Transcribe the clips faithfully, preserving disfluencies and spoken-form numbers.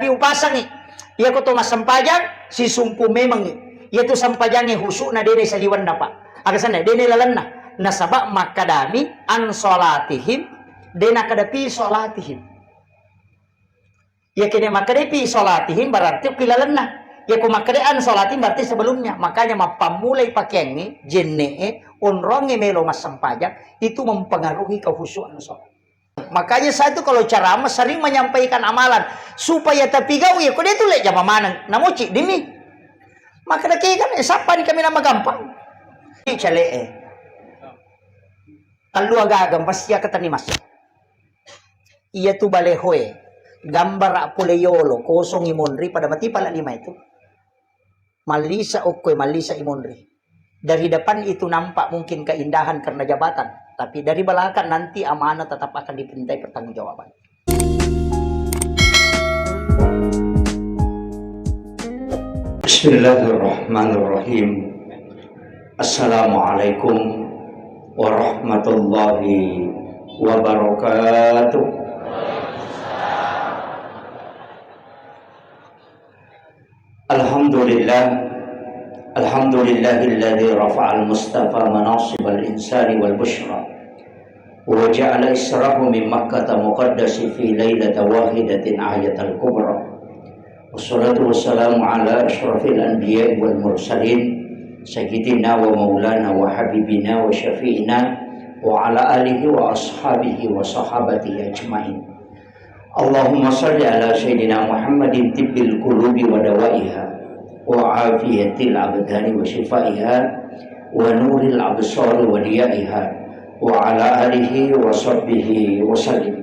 Upasangi, iya ko to massempajang, sisumpu memengi. Iya tu sempajangi husu na dene saliwenna, Pak. Aga senna, dene lalenna. Nasaba makkadami an salatihim, dena kadapi salatihim. Iya kene makkada fi salatihim berarti ki lalenna. Iya ko makkada an salatihim berarti sebelumnya. Makanya mappammulai pakeangnge, jenne'e, onrongnge melo massempajang, itu mempengaruhi kehusuan sholat. Makanya saya tuh kalau ceramah sering menyampaikan amalan supaya tapi gau ya ko dia tuh lek jama maneng. Namuci dimi. Makkada ke kan, eh, sapa ni kami nama gampang. Ini cele'e. Tellu agaga pasti akatani masuk. Iya tu balehoe, gambara pole yolo, kosong imonri pada mati pala lima itu. Mallisa okkoe, mallisa imonri. Dari depan itu nampak mungkin keindahan karena jabatan, tapi dari belakang nanti amanah tetap akan dipintai pertanggungjawaban. Bismillahirrahmanirrahim. Assalamualaikum warahmatullahi wabarakatuh. Alhamdulillah. Alhamdulillahilladzi rafa'al mustafa manasibal insani wal busyra. Wa ja'ala israhu min Makkata muqaddasi fi lailata wahidatin ayatal kubra. Wassalatu wassalamu ala asyrafil anbiya'i wal mursalin, sayyidina wa maulana wa habibina wa syafi'ina wa ala alihi wa ashabihi wa sahabatihi ajma'in. Allahumma salli ala sayyidina Muhammadin tibbil qulubi wa dawaiha wa afiyatil abdani wa shifaiha wa nuril absari wa diyaiha wa ala alihi wa sahbihi wa sallim.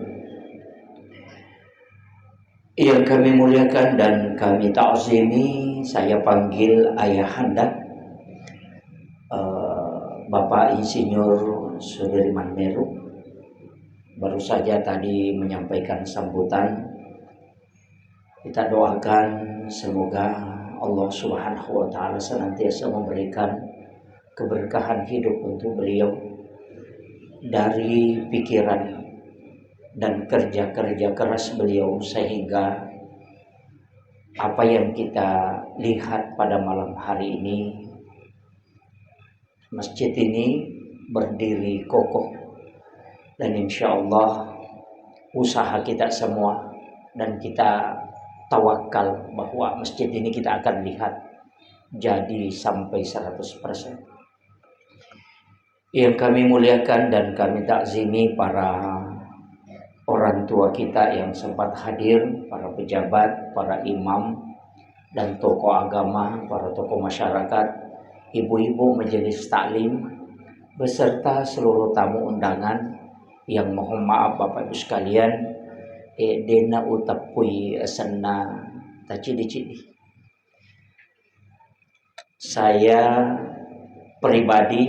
Yang kami muliakan dan kami ta'zimi, saya panggil ayahanda, eh, Bapak Insinyur Sudirman Meru. Baru saja tadi menyampaikan sambutan. Kita doakan semoga Allah Subhanahu wa Ta'ala senantiasa memberikan keberkahan hidup untuk beliau dari pikiran dan kerja-kerja keras beliau, sehingga apa yang kita lihat pada malam hari ini, masjid ini berdiri kokoh, dan insya Allah usaha kita semua dan kita tawakal bahwa masjid ini kita akan lihat jadi sampai seratus persen. Yang kami muliakan dan kami takzimi para orang tua kita yang sempat hadir, para pejabat, para imam, dan tokoh agama, para tokoh masyarakat, ibu-ibu majelis taklim, beserta seluruh tamu undangan yang mohon maaf Bapak Ibu sekalian, eh, dena uteppui senna tacidi-cidi. Saya pribadi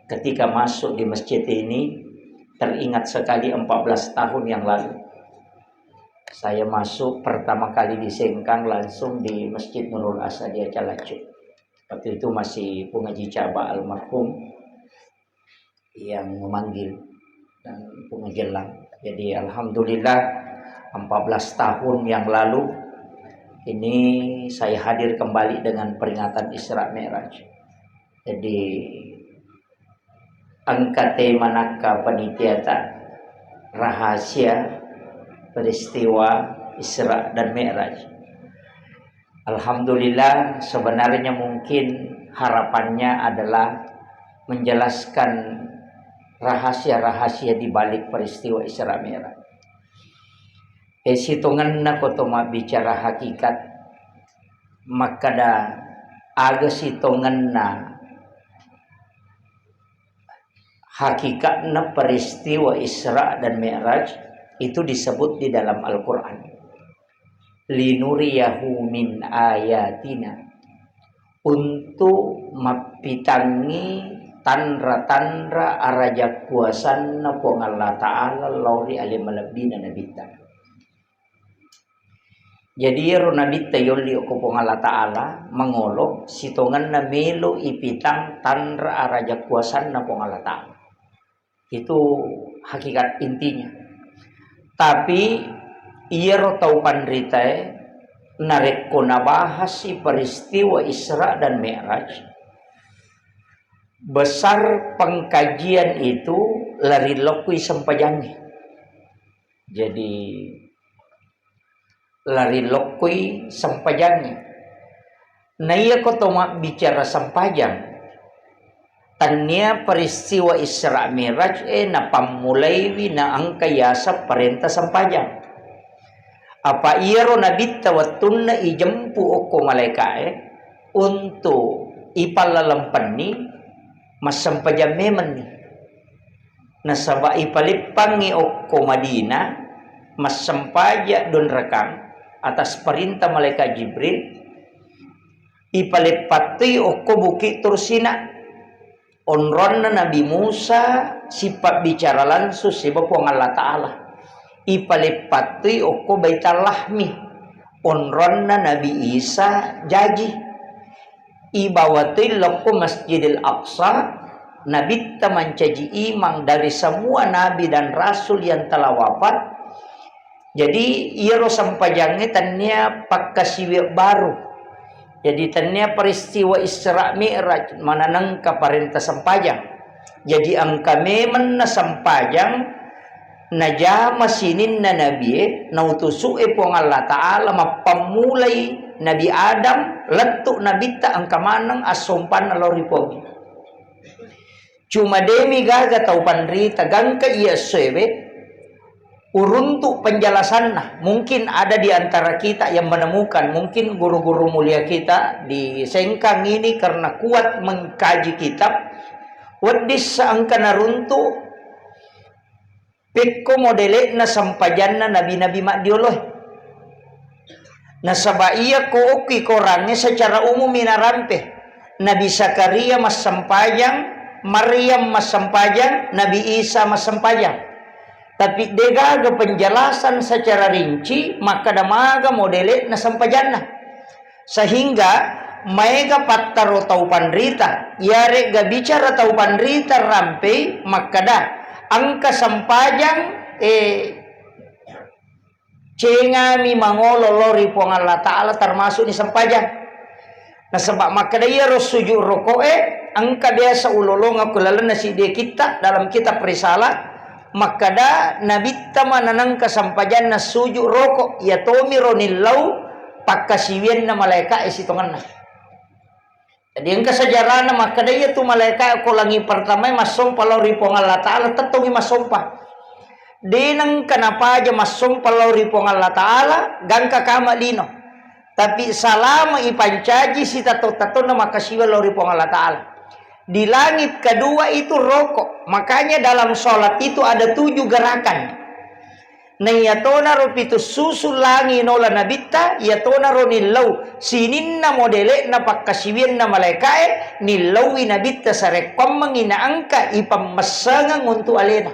ketika masuk di masjid ini teringat sekali empat belas tahun yang lalu. Saya masuk pertama kali di Sengkang langsung di Masjid Nurul Asadia Calacu. Waktu itu masih Pungaji Caba almarhum yang memanggil dan Pungaji Elang. Jadi alhamdulillah empat belas tahun yang lalu ini saya hadir kembali dengan peringatan Isra Mi'raj. Jadi engka tema nakka panitiata rahasia peristiwa Isra dan Mi'raj. Alhamdulillah, sebenarnya mungkin harapannya adalah menjelaskan rahasia-rahasia di balik peristiwa Isra Mi'raj. E, sitongenna ko to mabbicara hakikat, makkada aga sitongenna hakikatna peristiwa Isra dan Mi'raj itu disebut di dalam Al-Quran. Linuriyahu min ayatina, untuk mappitangngi tanra-tanra araja kuasanna Puang Allah Ta'ala lao ri ale malebbina Nabitta. Jadi iyaro Nabitta yolli okko Puang Allah Ta'ala mangolo sitongenna melo ipitang tanra araja kuasanna Puang Allah Ta'ala. Itu hakikat intinya. Tapi Iyaro tau panritae, narekko nabahasi peristiwa Isra dan Mi'raj, besar pengkajian itu lari lokkui sempajangnge. Jadi, lari lokkui sempajangnge. Na iya ko to mabbicara sempajang, tannia peristiwa Isra Mi'raj e napammulaiwi na engka yaseng parenta sempajang. Apa iyaro nabitta wettunna ijempu okko malaeka e untuk ipallalempenni, massempajang memenni. Nasaba ipaleppangngi okko Madinah, massempajang dua rakang atas perintah malaikat Jibril, ipaleppattui okko Bukit Tursina, onronna Nabi Musa sipabbicara langsung siba Puang Allah Ta'ala. Ipaleppattui okko Baital Lahmi, onronna Nabi Isa jaji. Ibawa toi lokko Masjidil Aqsa, nabitta mancaji imang dari semua nabi dan rasul yang telah wafat. Jadi, iyaro sempajangnge tennia pakkasiwiang baru. Jadi, tennia peristiwa Isra Mi'raj mananengka parenta sempajang. Jadi, engka memenna sempajang najama sininna nabie, nautusu'e Puang Allah Ta'ala, mappammulai Nabi Adam, lettu nabitta engka maneng assompanna lao ri Puang. Cuma demi gaga tau panrita, gangka iya essoewe, uruntu penjelasanna. Mungkin ada di antara kita yang menemukan, mungkin guru-guru mulia kita di Sengkang ini karena kuat mengkaji kitab, wedding sa engka naruntu pekko modele'na sempajanna nabi-nabi maddioloe. Nasaba iya ko okki korangnge secara umummi narampe. Nabi Zakaria massempajang, Maryam massempajang, Nabi Isa massempajang. Tapi degaga penjelasan secara rinci, makkeda maga modele'na sempajanna. Sehingga maega pattaro tau panrita, iyare'ga bicara tau panrita rampei makkeda, engka sempajang, eh, cengami mangolo lao ri Puang Allah Ta'ala, termasuk ni sempajang. Nasaba makkeda iyaro sujud roko'e, engka biasa ulolongeng ku lalenna siddi kitta dalam kitab Risalah, makkeda nabitta mananengka sempajanna sujud roko, iya tomiro nillau pakkasiwianna malaeka'e sitongenna. Jadi engka sejarahna makkeda iyatu malaeka ko langi pertamae massompa lao ri Puang Allah Ta'ala, tettongi massompa. De nengka napaja massompa lao ri Puang Allah Ta'ala, gangka kama lino. Tapi salama ipancaji sitato-tatonna makkasiwiang lao ri Puang Allah Ta'ala. Di langit kedua itu roko. Makanya dalam sholat itu ada tujuh gerakan. Naiyatonaro pitu susu langi nola nabitta, iyatonaro nillau sininna modele'na pakkasiwianna malaeka'e, nillaui nabitta sarekkoammengngi naengka ipammessengeng untu alena.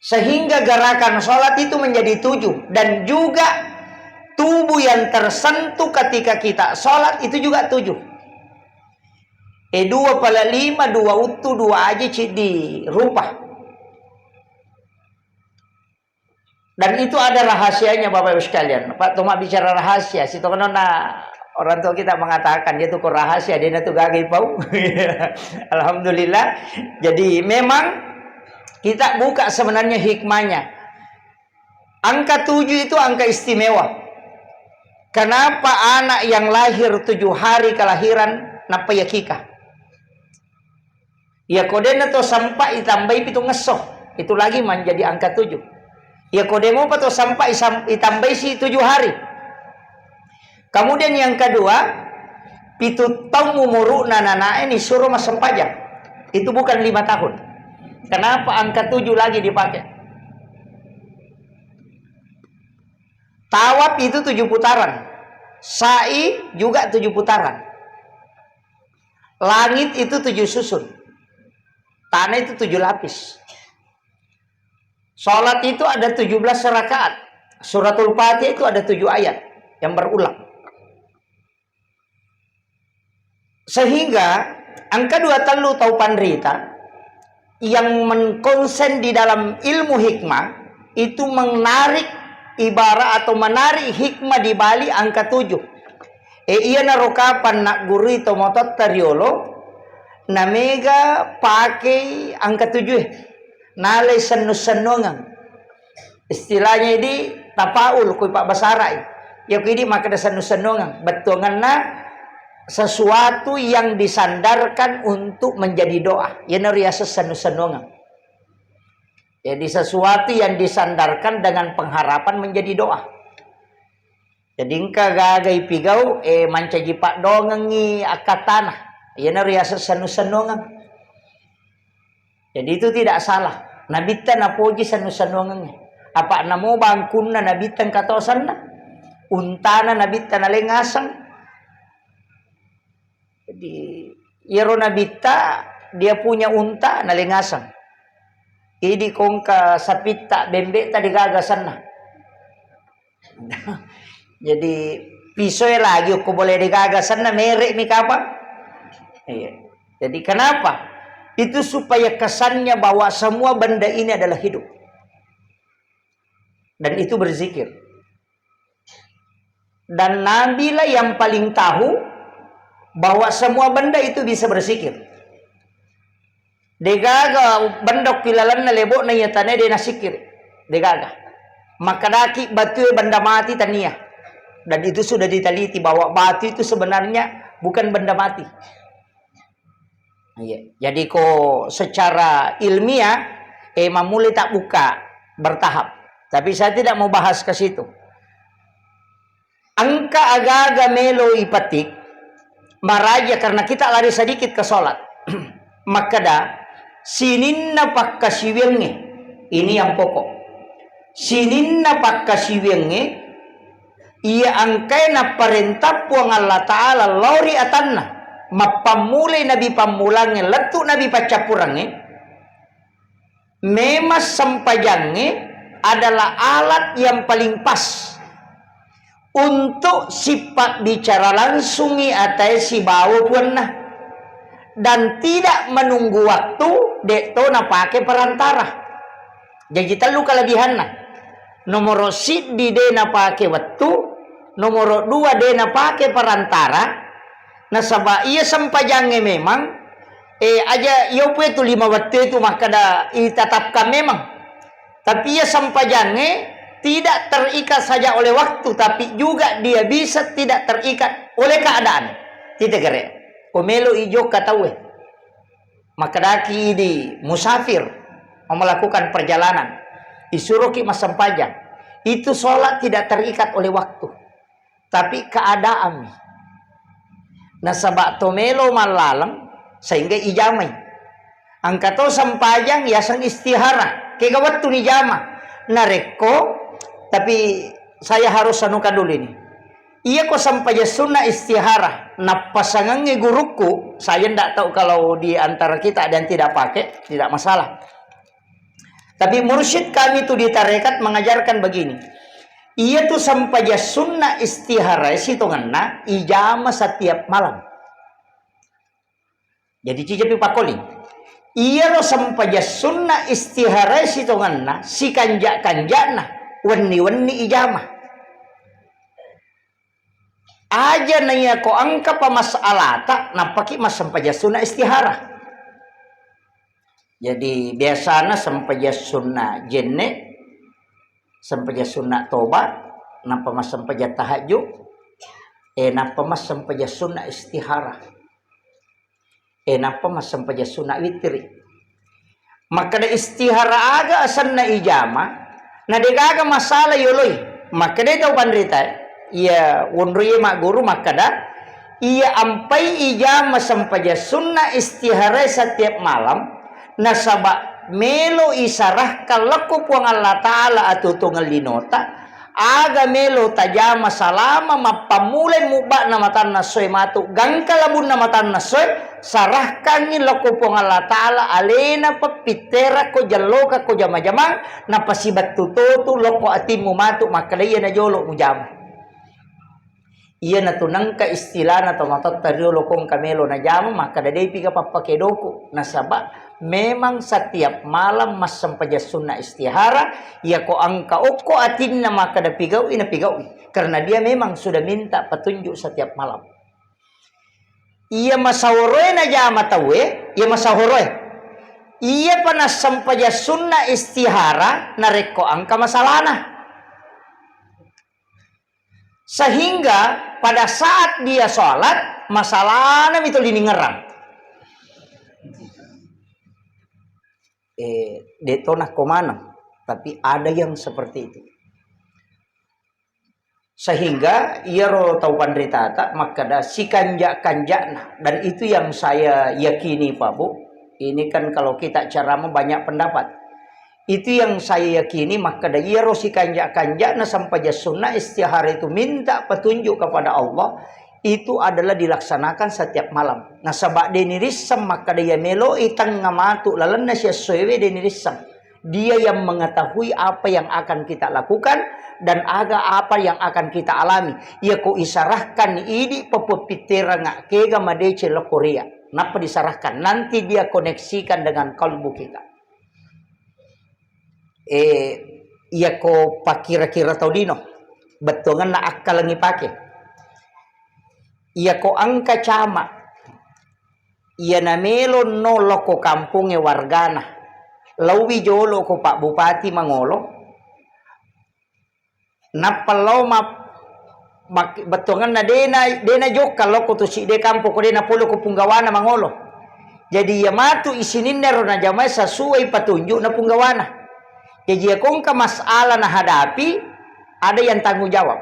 Sehingga gerakan sholat itu menjadi tujuh, dan juga tubuh yang tersentuh ketika kita sholat itu juga tujuh. E, dua pala lima, dua uttu, dua aji, ciddi rupa. Dan itu ada rahasianya, Bapak Ibu sekalian. Pak Toma bicara rahasia, sitongenna orang tua kita mengatakan, dia tuh kok rahasia, dia tuh gagai pau. Alhamdulillah. Jadi memang kita buka sebenarnya hikmahnya. Angka tujuh itu angka istimewa. Kenapa anak yang lahir tujuh hari kelahiran nappa yakika? Iya ko denna to sempa itambai pitungngesso, itu lagi menjadi angka tujuh. Iya ko demopa to sempa isam-, itambai si tujuh hari. Kemudian yang kedua, pitu taung umuru'na nanae nisuro massempajang. Itu bukan lima tahun. Kenapa angka tujuh lagi dipakai? Tawaf itu tujuh putaran. Sa'i juga tujuh putaran. Langit itu tujuh susun. Tanah itu tujuh lapis. Sholat itu ada tujuh belas rakaat. Suratul Fatihah itu ada tujuh ayat yang berulang. Sehingga angka dua tellu tau panrita yang mengkonsen di dalam ilmu hikmah, Itu menarik ibarat atau menarik hikmah di balik angka tujuh. E, iyanaro kapang naggurui tomatoatta riolo, namega pakei angka tujuh e. Nalai sennu-sennuangeng. Istilahnya idi tapaul, kui pabbasara'i. Iya ku idi makkeda sennu-sennuangeng. Bettuangenna sesuatu yang disandarkan untuk menjadi doa. Iyanaro riaseng sennu-sennuangeng. Jadi sesuatu yang disandarkan dengan pengharapan menjadi doa. Jadi engka gaga ipigau, eh, mancaji paddoangengngi akkattana. Iyanaro riaseng sennu-sennuangeng. Jadi itu tidak salah. Nabitta napoji sennu-sennuangengnge. Apa namo bangkunna Nabitta engka to asenna. Untana Nabitta naleng aseng. Jadi, iyaro Nabitta, dia punya unta, naleng aseng. Idi kongka sapitta, bembetta degaga asenna. Jadi, pisoe lagi ko boleh degaga asenna, merek mi kapang. Iya. Jadi, kenapa? Itu supaya kesannya bahwa semua benda ini adalah hidup. Dan itu berzikir. Dan Nabilah yang paling tahu bahwa semua benda itu bisa berzikir. Degaga benda ki lalenna lebo'na iya tanae de nasikir. Degaga. Makkedaki batue benda mati tania. Dan itu sudah diteliti bahwa batu itu sebenarnya bukan benda mati. Iya. Jadi ko secara ilmiah, eh, mammulai tabbuka bertahap. Tapi saya tidak mau bahas ke situ. Engka aga-aga melo ipetik, maraja karena kita lari sedikit ke sholat. Makkeda, sininna pakkasiwiangnge, ini yang pokok. Sininna pakkasiwiangnge, iya engkae napparenta Puang Allah Ta'ala lao ri atanna, mappammulai nabi pammulangnge, lettu nabi paccappurengnge, memang sempajangnge adalah alat yang paling pas untuk sipabbicara langsungi atae sibawa puanna dan tidak menunggu waktu, de to napake perantara. Jaji tellu kelebihanna. Nomoro siddi de napake wettu, nomoro dua de napake perantara, nasaba iya sempajangnge memang, eh, aja iya pue tu lima wettu itu makkeda itatapkan memang. Tapi iya sempajangnge tidak terikat saja oleh waktu, tapi juga dia bisa tidak terikat oleh keadaan. Titegere. Ko melo ijokka tauwe. Makkedaki idi musafir, mau melakukan perjalanan, isuroki massempajang. Itu sholat tidak terikat oleh waktu, tapi keadaan. Nasaba to melo mallaleng sehingga ijamai. Engka to sempajang yaseng istihara, kega wettu nijama. Narekko, tapi saya harus anukan dulu ini. Iya ko sempajang sunna istihara, nappasangengngi gurukku, saya ndak tahu kalau di antara kita ada yang tidak pakai, tidak masalah. Tapi mursyid kami tu di tarekat mengajarkan begini. Iya tu sempajang sunna istihara sitongenna ijama setiap malam. Jadi, cijepi pakkoling. Iyaro sempajang sunna istihara sitongenna, sikanja-kanjana, wenni-wenni ijama. Aja naiya ko engka pa masalata, nappaki massempajang sunna istihara. Jadi, biasana sempajang sunna jenne, sempajang sunna toba, nappa massempajang tahajud, eh, nappa massempajang sunna istihara. Eh, nappa massempajang sunna witiri. Makkeda istihara aga asenna ijama, na degaga masalah yoloi. Makkeda tau panrita, iya wonroie magguru makkeda, iya ampai ijama sempajang sunna istihara setiap malam, nasaba melo isarahkan lakko Puang Allah Ta'ala atutungeng linota, aga melo tajama salama mappammulai mubba'na matanna essoe matu gangka labunna matanna essoe, sarahkangngi lokko Puang Allah Ta'ala alena peppitterakko jallokakko jama-jamang, napasibattu totu lokko atimmu matu makkeda iya najolo mujama. Iyanatu nengka istilahna tomatoatta riolo ko engka melo najama, makkeda depiga pappakedoku, nasaba Memang setiap malam massempajang sunna istihara, iya ko engka okko atinna makkeda pigau'i, na pigau'i. Karena dia memang sudah minta petunjuk setiap malam. Iya masahoroe najama tauwe, iya masahoroe. Iya pa nassempajang sunna istihara narekko engka masalahna. Sehingga pada saat dia sholat, masalahna mito liningerang. Eh, de to nakko maneng, tapi ada yang seperti itu. Sehingga iyaro tau panritata makkeda sikanja-kanjana, dan itu yang saya yakini, Pak Bu. Ini kan kalau kita ceramah banyak pendapat. Itu yang saya yakini, makkeda iyaro sikanja-kanjana sempajang sunna istihara itu minta petunjuk kepada Allah, itu adalah dilaksanakan setiap malam. Nasaba de nirisseng makkeda iya meloi tengnga matu lalenna siessoewe, de nirisseng. Dia yang mengetahui apa yang akan kita lakukan dan aga apa yang akan kita alami. Iya ko isarahkan idi pappepitteranga kega madeceng lokko ria. Nappa disarahkan. Nanti dia koneksikan dengan kalbu kita. Eh, iya ko pakkira-kira tau lino. Bettuanganna akkalengi pake. Iya ko engka cama. Iya namelo no lokko kampongnge wargana. Lauwi jolo ko Pak Bupati mangolo. Nappa lao ma-, mak-, bettuanganna dena, dena jokka lokko tu sidde kampo ko dena polo ko punggawana mangolo. Jadi iya matu isininna ro najamai sesuai petunjuk na punggawana. Jadi iya ko engka masalah nahadapi, ada yang tanggung jawab.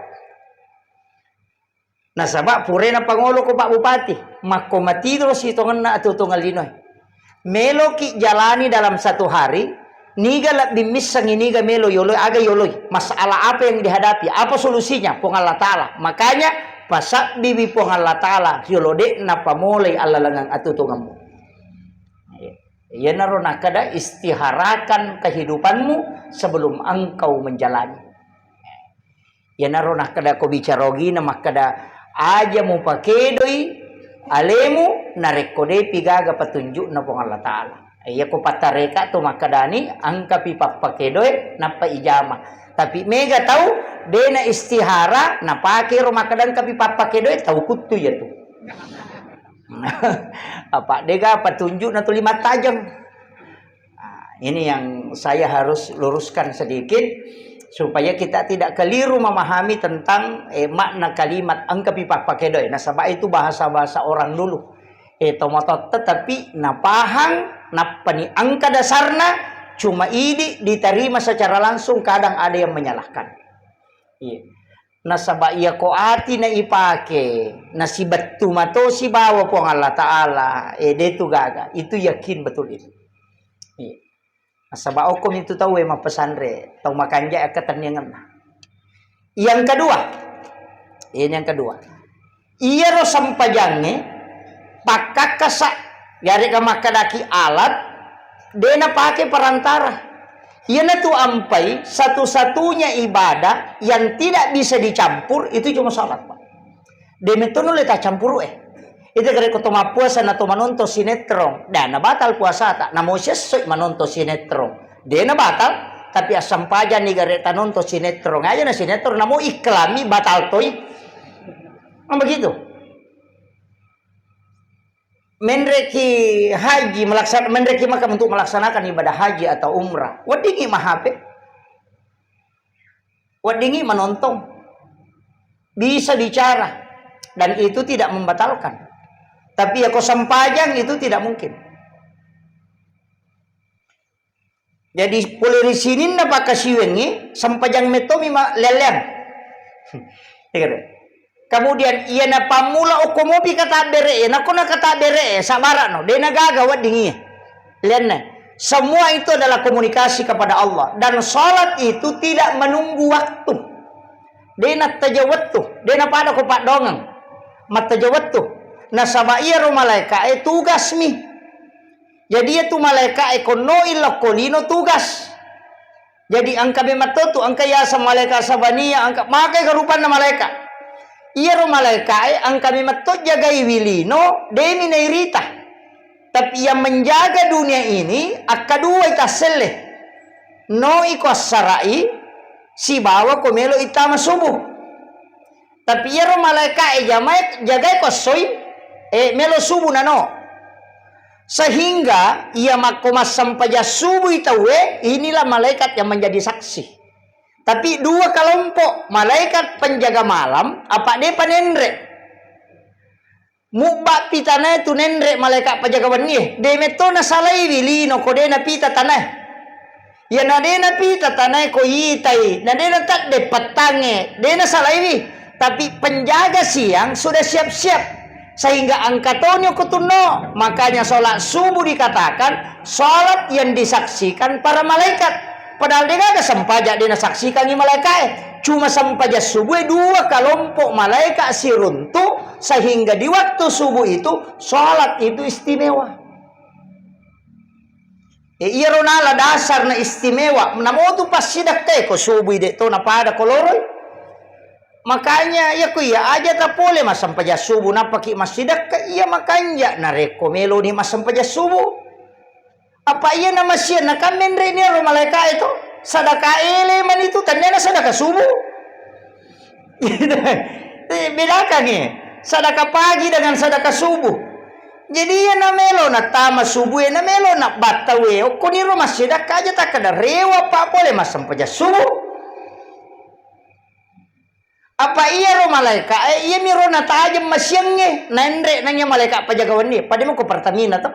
Nasaba pura napangolo ko Pak Bupati, makko matiro sitongenna atuo-tuongeng linoe. Meloki jalani dalam satu hari, niga lebbi missengi, niga melo yoloi, aga yoloi, masalah apa yang dihadapi, apa solusinya, Puang Allah Ta'ala. Makanya, pasabbiwi Puang Allah Ta'ala, yolo de napamolai allalengeng atuo-tuongemmu. Iyanaro nakkeda, istiharakan kehidupanmu sebelum engkau menjalani. Iyanaro nakkeda ko bicara ogina makkeda, aja mupakedoi alemu narekko depi gaga petunjukna Puang Allah Ta'ala. Iya ko pattareka tu makkedani, engkapi pappakedoe nappa ijama. Tapi mega tau dena istihara napake ro makkeda engkapi pappakedoe, tau kuttu iya tu. Apa dega petunjukna tuli mattajeng. Nah, ini yang saya harus luruskan sedikit, supaya kita tidak keliru memahami tentang, eh, makna kalimat engkapi pappakedoe. Nasaba itu bahasa-bahasa orang dulu. Eh, tomatoatta tapi napahang, nappani engka dasarna, cuma idi diterima secara langsung, kadang ada yang menyalahkan. Iya. Nasaba iya ko ati na ipake, nasibettu mato sibawa Puang Allah Ta'ala, eh, de tu gaga. Itu yakin betul itu. Iya. Nasaba okko mi tu tau e mappesanre, tau makanja akkatenniangenna. Yang kedua, ini yang kedua. Iyaro sempajangnge pakkakkasa, yarega makkedaki alat, de napake perantara. Iyanatu ampai satu-satunya ibadah yang tidak bisa dicampur itu cuma salat, Pak. De metto nulle tacampuru e. Itu gare ko to mappuasa na to manonton sinetron, de nabatal puasata, namo sessoi manonton sinetron. De nabatal, tapi assampajanni gare tanonton sinetron aja na sinetron, namo iklanmi batal toi. Nah, begitu. Menreki haji melaksan-, menreki Makkah untuk melaksanakan ibadah haji atau umrah. Weddingi mahape. Weddingi manontong. Bisa bicara. Dan itu tidak membatalkan. Tapi ya ko sempajang itu tidak mungkin. Jadi, pole ri sininna pakkasiwengngi, sempajang mettomi ma-, leang-leang. Iya, kan? Kemudian, iyana pammula okko mopi katabbere e, nakko na katabbere e, sabbara'no, de nagaga wedding iya. Leanna. Semua itu adalah komunikasi kepada Allah. Dan salat itu tidak menunggu waktu. De nattaja wettu, de napada ko paddoangeng. Mattaja wettu. Nasaba iyaro malaeka e tugasmi. Jadi, iyatu malaeka'e konnoi lokko lino tugas. Jadi, engka memang to tu, engka yaseng malaeka Sabania, engka magai ga rupanna malaeka. Iyaro malaeka'e engka memang to jagaiwi lino, demi nairita. Tapi yang menjaga dunia ini, akkaduai tasselle. No iko assara'i, sibawa ko melo ittama subuh. Tapi iyaro malaika'e jamae, jagai ko assoi, eh, melo subuh nano. Sehingga iya makko massempajang subuh i tauwe, inilah malaikat yang menjadi saksi. Tapi dua kelompok, malaikat penjaga malam, apa depa nenre. Mubba pi tanae tu nenre malaika pajaga wennie. De metto nasalaiwi lino ko de napita tanae. Iya na de napita tanae ko itai, na de natadde pettangnge, de nasalaiwi. Tapi penjaga siang sudah siap-siap. Sehingga engka toni okko tunno. Makanya sholat subuh dikatakan sholat yang disaksikan para malaikat. Padahal de gaga sempajang de nasaksikangi malaikae. Cuma sempajang subuh dua kelompok malaikat siruntu, sehingga di waktu subuh itu sholat itu istimewa. E, iyaro nala dasar na istimewa. Namotu passidakkai ko subuh de to napada ko loroi. Makanya iya ko iya aja ta pole massempajang subuh napaki massidakka iya makanja narekko meloni massempajang subuh. Apa iya na masiang na kan menre ni ro malaika itu? Sadaka ele mani tu tanya na sadaka subuh. Eh, bedakan ya. Sadaka pagi dengan sadaka subuh. Jadi iya na melo na tama subuh, na melo na batta we. Okko ni ro massidakka aja tak ada rewa pak pole massempajang subuh. Apa iyaro malaika'e, iyamiro natajeng masiangnge, naenre nang iya malaika pajaga wennie, pada mako Pertamina to.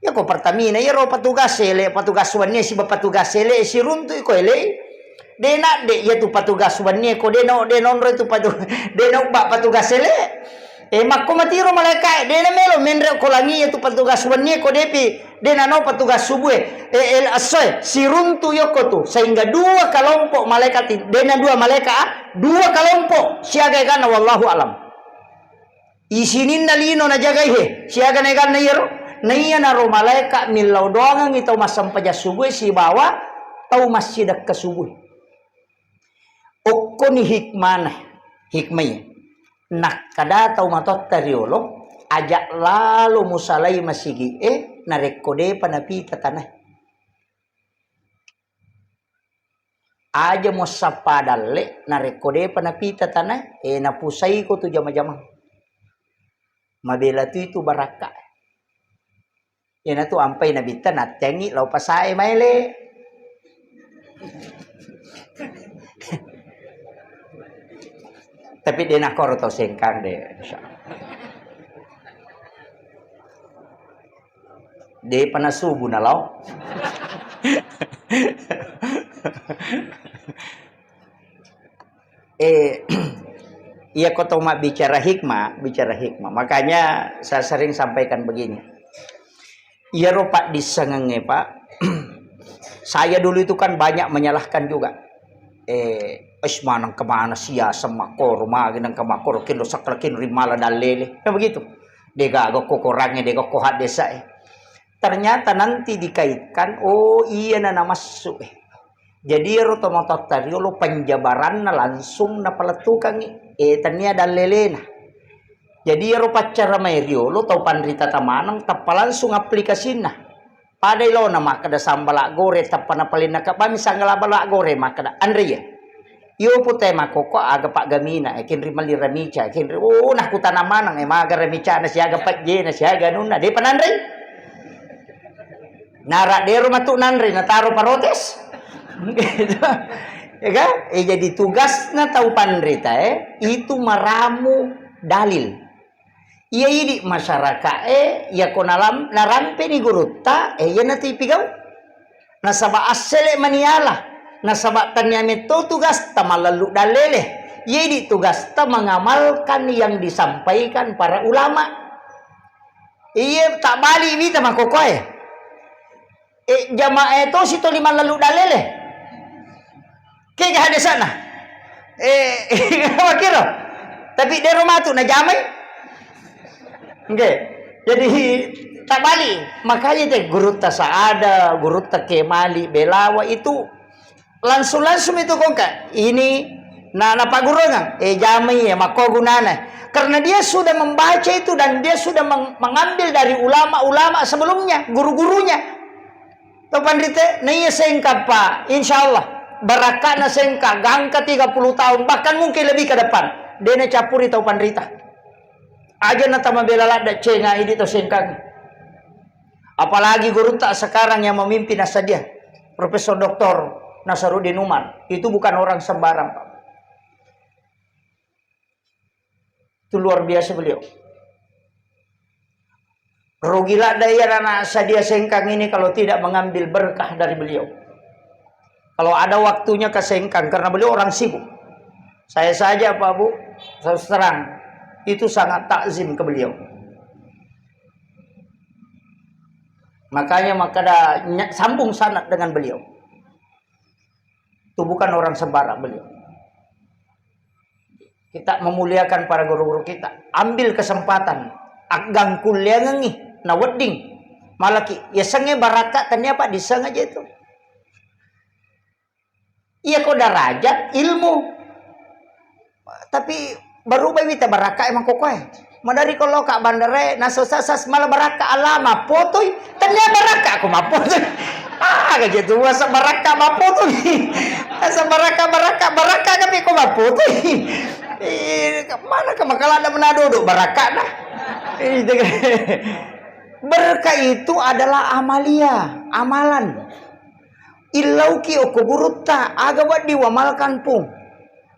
Iya ko Pertamina, iyaro patugas ele, patugas wennie siba patugas ele siruntu iko ele. De nadde iya tu patugas wennie ko de no, de nonro itu patu, de no ba patugas ele. E, makko matiro malaikae, de namelo menre ko langi iya tu patugas wennie ko depi, de nano patugas subuh e, e, el assoe, siruntu yokko tu, sehingga dua kelompok malaikat i, de na dua malaikat, ah, dua kelompok, siaga eganna, wallahu alam. Isininna lino najagai he, siaga na eganna iyaro, na iya naro malaikat millau doangengi tau massempajang subuh e sibawa tau massidakka subuh e. Okkoni hikmana, hikmai. Nakkada tau matoatta riolo, aja lalo musalai masigi e, narekko depa napita tanae. Aja muassappa dalle, narekko depa napita tanae, e, napusaiko tu jama-jamang. Mabela tu itu barakka. Iyanatu ampai nabitta natteangngi lao pasae maele. Tapi de nakoro tau sengkang de. De pana subuh na lao. Eh, iya ko tau mabbicara hikmah, bicara hikmah. Makanya saya sering sampaikan begini. Iyaro paddissengengnge, Pak, saya dulu itu kan banyak menyalahkan juga. Eh, es maneng kemana siasa makkoro, magi nang kemakkoro, kilo sakra kilo rimala dallele. Kan begitu. Degaga ko korangnge, degaga ko haddesae. Ternyata nanti dikaitkan, oh, iya na namassu, eh. Jadi ero tomatoatta riolo penjabaranna langsung napalettukangngi, eh, tania dallelena. Jadi ero paccara mai riolo tau panrita tamaneng tappa langsung aplikasinna. Pada ilona makkeda sambala gore tappa napalenna kabbami sanggala bala gore makkeda anre iya. Iyo pute makkokko aga paggamina, eh, kenri melli ramica, kenri, oh, nakutana maneng, eh, maga ramicana siaga pejjena siaga anunna, depa nanrei. Nara dero matu nanrei, nataro protes. Gitu. Ya kan? Eh, jadi tugasna tau panrita, eh, itu meramu dalil. Iya idi masyarakae, iya ko nalam-, narampeni gurutta, eh, iya natu ipigau. Nasaba assele maniala, nasaba tania metto tugasta malellu dallele. Iya idi tugasta mengamalkan yang disampaikan para ulama. Iya tabali wita makokoe. Eh, jamaah itu si toli malellu dallele. Kega hadesana. Eh, wakiro. Tapi dero matu na jamai. Oke. Jadi tabali. Makanya te gurutta Saada, gurutta Kemali, Belawa itu langsung-langsung itu kongka. Ini Nah, napaggurungang, eh, jamai ya, makko gunana. Karena dia sudah membaca itu dan dia sudah meng-, mengambil dari ulama-ulama sebelumnya, guru-gurunya. Tau panrita, naiya sengka, Pak. Insya Allah, barakka'na sengka, gangka tiga puluh tahun, bahkan mungkin lebih ke depan. Dena campuri tau panrita. Aja na tama bela ladda cenga idi tau sengkang. Apalagi gurutta sekarang yang memimpin nasadia, Profesor Doktor Nasaruddin Umar. Itu bukan orang sembarang, Pak. Itu luar biasa beliau. Rugi ladda iya anak sadia sengkang ini kalau tidak mengambil berkah dari beliau. Kalau ada waktunya ke sengkang, karena beliau orang sibuk. Saya saja, Pak Bu, terus terang, itu sangat takzim ke beliau. Makanya maka ada ny-, sambung sanad dengan beliau. Itu bukan orang sembarang beliau. Kita memuliakan para guru-guru kita. Ambil kesempatan. Aggang kulliangengi, na wedding. Malaki, ya senge barakka tania Pak, diseng aja itu. Iya ko darajat ilmu. Tapi berubah wita barakka emang kokoe. Madari ko lo ka bandare, naso sasas malah barakka alama potoi. Tania barakka ko mapotoi. Ah, kayak gitu. Masa barakka mapotoi. Masa barakka, barakka, barakka tapi ko mapotoi. Eh, mana ke makala ada menadodo barakka dah. Eh, itu kan. Berkah itu adalah amalia, amalan. Illauki okko gurutta, aga wedding wamalkan pung.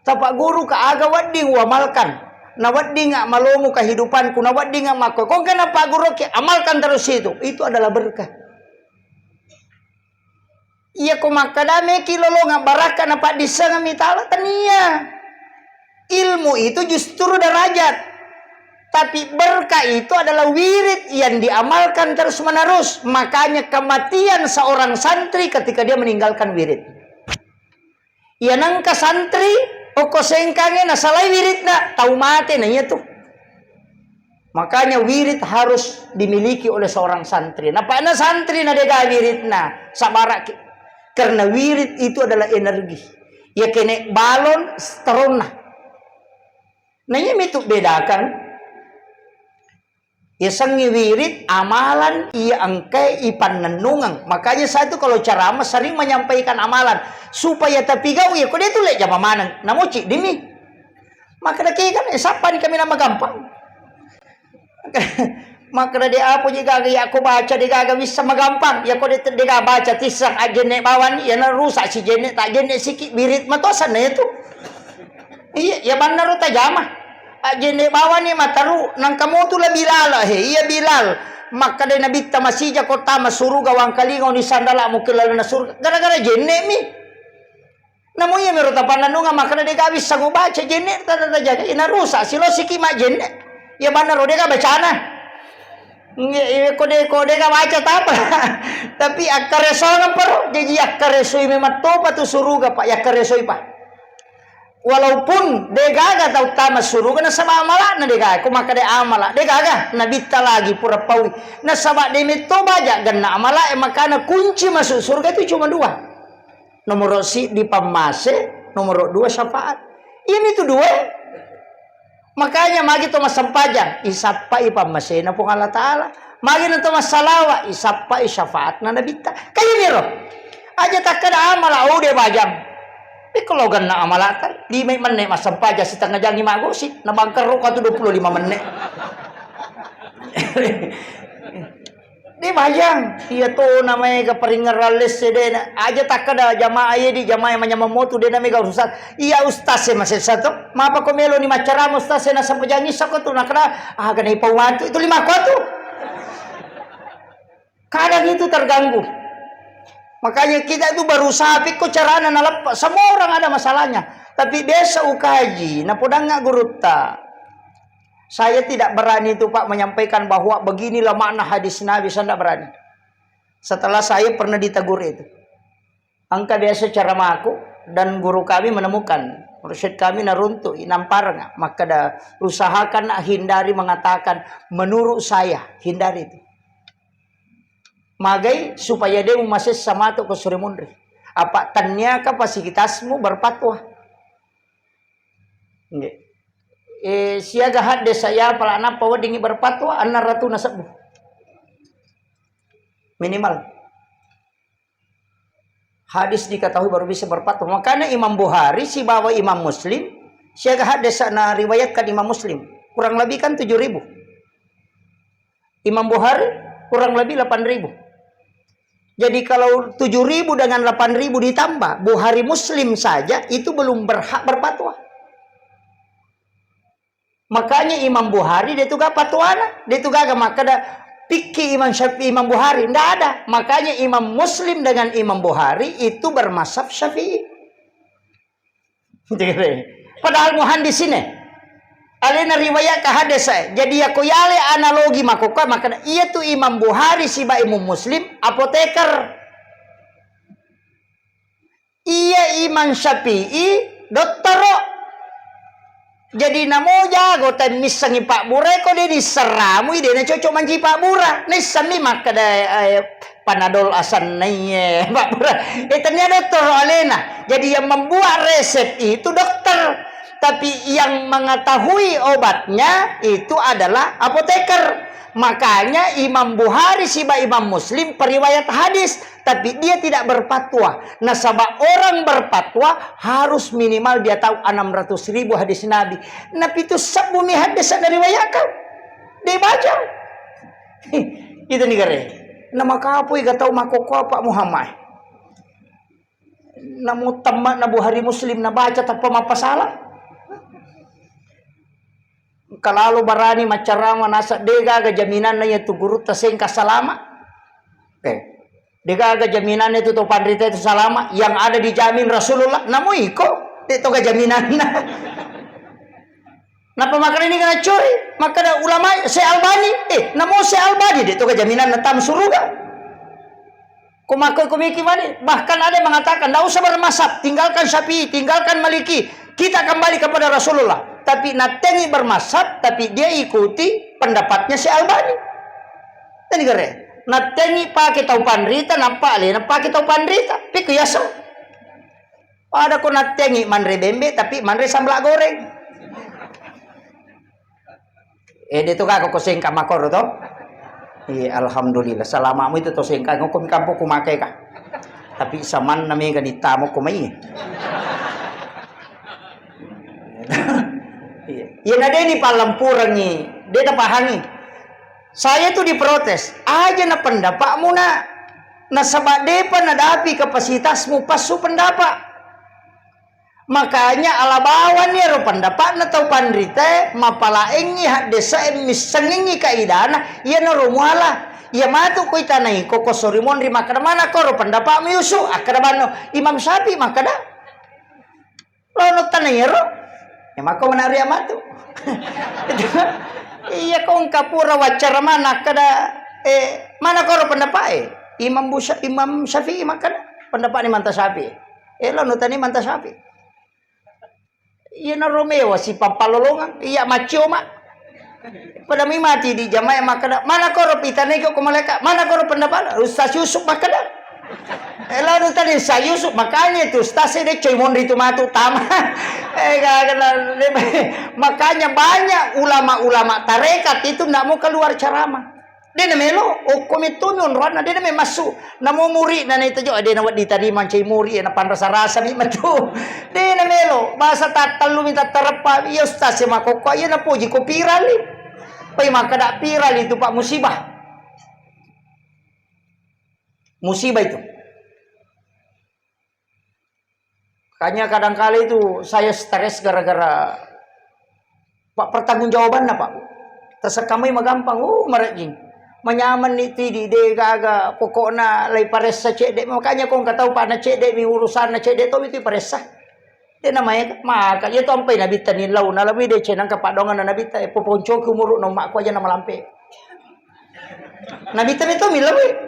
Tapa guru ka aga wedding wamalkan. Na wedding malomu kehidupanku, na wedding makko. Kongka na pagguruki, amalkan terus itu. Itu adalah berkah. Iya ko makkada meki lolongang barakka na paddissengeng mitala, tania. Ilmu itu justru derajat. Tapi berkah itu adalah wirid yang diamalkan terus-menerus. Makanya kematian seorang santri ketika dia meninggalkan wirid. Iya nengka santri, okko sengkange nasalai wiridna, tau mate na iya tu. Makanya wirid harus dimiliki oleh seorang santri. Napakna santri na dega wiridna, sabaraki. Karena wirid itu adalah energi. Ya kene balon seteronna. Nah, iya mitu bedakan. Yasengnge wirid, amalan iya engkae ipannennungeng. Makanya saya tuh kalau ceramah sering menyampaikan amalan supaya tapigau, ya kode tuh lek jama maneng. Namo ciddimi. Makkeda ke kan, eh, sappani kami nama gampang. Makkeda de apa je gaga, ya aku baca de gaga bisa magampang. Ya kode de gaga baca tissang ajenne bawani, ya na rusak si jenne, tak jenne siki, wirid matosan na itu. Iya, iya bannaro tajama. Ajjenne bawani mataru, nangka motu la Bilal, he, iya Bilal. Makkeda Nabitta masija ko tama suruga wangkalinga oni sandala mukki lalena surga. Gara-gara jenne mi. Namu iya mero tapannanunga makkeda dega wissang ubaca jenne tata tajaga. Ina rusak, silosiki majjenne. Iya bannaro dega bacana. Nge, iya ko de-, ko dega baca tapa. Tapi akkaresongeng pero, jaji akkaresoi memang topa tu suruga, Pak, yakkaresoi, Pak. Walaupun degaga tau tama suruga nasaba amala'na degaga, ko makkeda amala degaga nabitta lagi pura paui, nasaba de metto baja genna amala e makana kunci masuk surga itu cuma dua. Nomoro siddi pammase, nomoro dua syafaat. Ini tuh dua. Makanya magi to massempajang, isappai pammasena Puang Allah Ta'ala. Magi na to massalawa, isappai syafaatna Nabitta. Kayak miro. Aja takkeda amala, oh, de bajang. Pikkolo ganna amalata, lima menne massempajang, setengah jangi maggosi, na bangkerro ka tu dua puluh lima menne. De bajang, iya to namaega paringngerang lesse de na. Aja takkeda jamaah iya di jamaah manyameng motu de na mega urusan. Iya ustaz e masessa to. Mapa ko melo ni maccarama ustaz e na sempajang isa ko tu nakeda, ah, gana ipau matu itu lima ko tu. Kadang itu terganggu. Makanya kita itu berusaha pikko carana naleppa. Semua orang ada masalahnya. Tapi biasa ukaji, napodangnga gurutta. Saya tidak berani itu, Pak, menyampaikan bahwa beginilah makna hadis Nabi, saya tidak berani. Setelah saya pernah ditegur itu. Engka biasa caramaku dan guru kami menemukan, mursyid kami naruntuk, nampareng, makkeda, usahakan nak hindari mengatakan menurut saya, hindari itu. Magai supaya de mumasessa matu ko sure munri. Apa tanniaka pasikitasmu berfatwa. Nggih. Eh, siaga hadis saya pala nappa weddingi berfatwa, enneng ratuna sebbu. Minimal. Hadis diketahui baru bisa berfatwa. Makanya Imam Bukhari sibawa Imam Muslim, siaga hadis na riwayatkan Imam Muslim. Kurang lebih kan tujuh ribu. Imam Bukhari kurang lebih delapan ribu. Jadi kalau tujuh ribu dengan delapan ribu ditambah, Bukhari Muslim saja itu belum berhak berfatwa. Makanya Imam Bukhari dia tu gak fatwana, dia tu gak makkeda pikki Imam Syafi'i, Imam Bukhari, ndak ada. Makanya Imam Muslim dengan Imam Bukhari itu bermazhab Syafi'i. Padahal muhandis ini. Alena riwayat ke hadis saya. Jadi ya ko yale analogi makkokkoe, makkeda iya tu Imam Bukhari siba Imam Muslim apoteker. Iya Imam Syafi'i dottoro. Jadi namo jago temmissengi pabbura ko de disseramui de na cocok manci pabbura. Nissenni makkeda eh, Panadol asenna iye, Pak Bura. Eh, tania dottoro alena. Jadi yang membuat resep itu dokter, tapi yang mengetahui obatnya itu adalah apoteker. Makanya Imam Bukhari siba Imam Muslim periwayat hadis, tapi dia tidak berfatwa. Nasaba orang berfatwa harus minimal dia tahu enam ratus ribu hadis Nabi. Nabi itu sebumi hadis ada riwayatkan. Dia baca. Itu nih kare. Nama kapui gak tahu makoko apa Muhammad. Namo temma na Bukhari Muslim na baca tappa mappasala. Kalalo barani maccarama nasa de gaga jaminanna iya tu gurutta sengka salama. Eh, de gaga jaminanna itu to panrita itu salama yang ada dijamin Rasulullah. Namo iko de to ga jaminanna. Napa makanya ini kena curi? Makanya ulama Syekh Albani, eh, namo Syekh Albani de to ga jaminanna tam suruga. Ko makkoi ko miki mani, bahkan ada yang mengatakan, "Ndak usah bermazhab, tinggalkan Syafi'i, tinggalkan Maliki, kita kembali kepada Rasulullah." Tapi natengi bermazhab, tapi dia ikuti pendapatnya si Albani. Tadi kare, natengi pakai tau panrita, nappa alena pakai tau panrita. Pikku yaso. Pada ko natengi manre bembe, tapi manre sambla goreng. Eh, de to gako ko sengka makoro to? Iya, alhamdulillah. Salamamu itu to sengka, ngoko mi kampo ku make ka. Tapi samanna mega ditamo ko mai. Iya. Iya, na deni pallampurangi, de na pahangi. Saya tu diprotes, aja na pendapatmu na. Nasaba depa nadapi kapasitasmu passu pendapat. Makanya ala bawani ero pendapatna tau panrita, mapalaengi haddesae missengengi kaidana, iyanaro muala. Iya matu ko itanai ko ko sori monri makkeda, "Mana koro pendapatmu Yusuf?" Akkeda banno, Imam Syafi'i makkeda, "Lono tanai ero." Ya mako menaru ya matu. Iya ko engka pura waccara mana akkeda, eh, "Mana koro pendapat e?" Imam Busa-, Imam Syafi'i makkeda, "Pendapatni manta Syafi'i." Eh, lo nutani manta Syafi'i. Iya naro mewa si pappalolongang, iya maccioma. Pada mi mati di jamaah makkeda, "Mana koro pitanai ko malaikat? Mana koro pendapat?" Ustaz Yusuf makkeda. Eh, lo nutani Ustaz Yusuf, makanya itu Ustaz saya deh coy monri tu matu tama. Eh, kagak lah, makanya banyak ulama-ulama tarekat itu ndak mau keluar ceramah. De na melo, okko metto mi onroanna, de na me massu. Namo muri na nai tejo, de na wedding tadi mancai muri, na panrasa-rasa mi metu. De na melo, basa tattellu mi tattareppa, iya ustaz e makokko, iya na poji ko pirali. Pai makkeda pirali tu pak musibah. Musibah itu. Makanya kadangkala itu saya stres gara-gara, Pak, pertanggungjawabanna, Pak. Tasekkamai magampang, uh, marejjing. Manyamenni tidi, de gaga, pokokna lai paressa cedde. Makanya ko engka tau, Pak, na cedde mi urusanna, cedde to mi tu paressa. De na maega, maka iya to ampai nabitta ni lau, na lebih de cenang ka padongan nabitta, eh, poponcoki umuru na ummakku aja na malampe. Nabitta metto millau.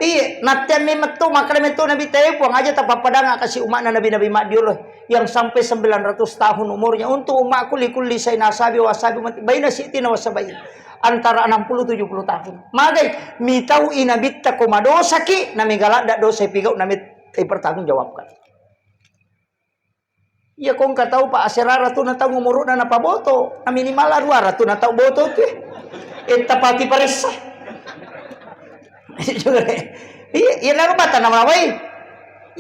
Iya, natteang metto, makkeda metto Nabitta, eh, Puang, aja tapappadanga kasi umatna nabi-nabi maddiolo yang sampai sembilan ratus tahun umurnya. Untuk umatku, likulli sain asabi wa asabi umat, baina sitina wa sabain. Antara enam puluh tujuh puluh tahun. Magai, mitau i Nabitta ko madosaki, na mega ladda dosa pigau, na met-, eh, pertanggungjawabkan. Iya, ko engka tau pa aserara tu na tau umuru'na napaboto, na minimal aruara tu na tau boto tu, eh. Eh, tapati paressa. Iya, iya, naro bata nama wai.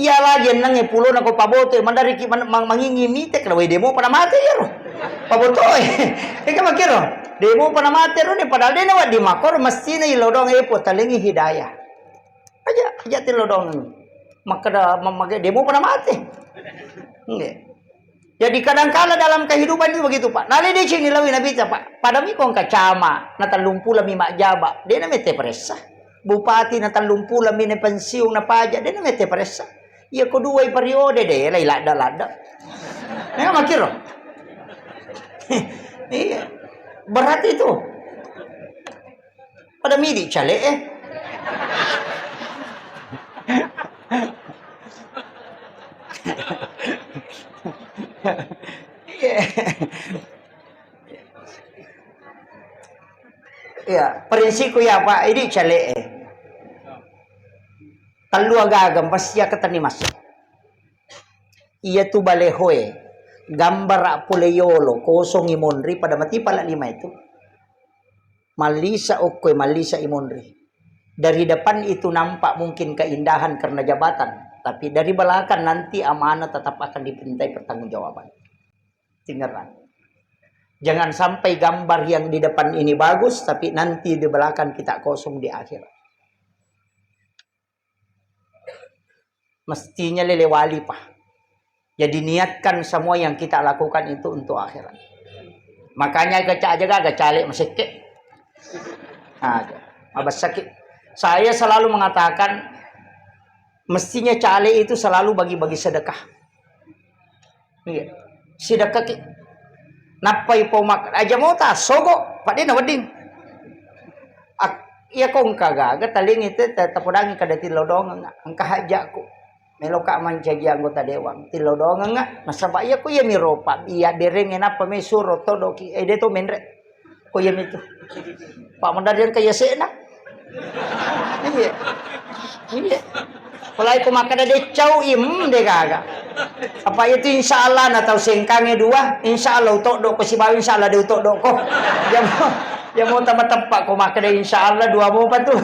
Iya lagi enneng e pulo na ko paboto, eh, mandariki man-, mang-, mangingi mite, kalau wai demo pada mate iyaro. Paboto, eh. Eka makiro, demo pada mate ro ni, padahal dena wadi makor, mestine ilo doang, eh, potalengi hidayah. Aja, aja tilo doang. Makkeda, ma-, mage demo pada mate. Nggih. Jadi kadangkala dalam kehidupan itu begitu, Pak. Nale deceng ni lawi Nabi, Pak. Padami ko engka cama, na tellung pulo mi majjaba. De na mete paressa. Bupati na tellung pulo mi na pensiun na pajak, de na mete paressa. Iya ko dua periode de, lai ladda-ladda. Ya, makiro. Iya. Berat itu. Pada midi cale, eh. Iya. Iya, prinsipku ya, Pak, ini cale, eh. Tellu agaga pasti akkatenni masuk. Iya tu balehoe, gambara pole yolo, kosongi monri pada mati pala lima itu. Mallisa okkoe, mallisa i monri. Dari depan itu nampak mungkin keindahan karena jabatan, tapi dari belakang nanti amanah tetap akan dimintai pertanggungjawaban. Tangerang. Jangan sampai gambar yang di depan ini bagus, tapi nanti di belakang kita kosong di akhirat. Mestinya lele wali, Pak. Jadi niatkan semua yang kita lakukan itu untuk akhirat. Makanya keca aja gaga caleg masekke. Nah, mabessaki. Saya selalu mengatakan, mestinya caleg itu selalu bagi-bagi sedekah. Iya. Sidekkaki. Nappai pomak aja mota sogo, padde na wedding. Ak-, iya ko engka gaga talingi te, te, tapodangi kada tillo dongeng, engka hajjakku. Meloka mancaji anggota dewan, tillo dongeng, nasaba iya ko iya miro pa, iya bereng, nappa me suro todoki, eh, de to menre. Ko iya mitu. Pak Mendar yang kaya sena. Iya. Iya. Mulai ko makkeda deccau, im, de gaga. Apa itu insya Allah na tau sengkange dua, insya Allah utoddo ko sibawa insya Allah de utoddo ko. Ya mau, ya mau tambah tepak ko makkeda insya Allah dua mau apa tu.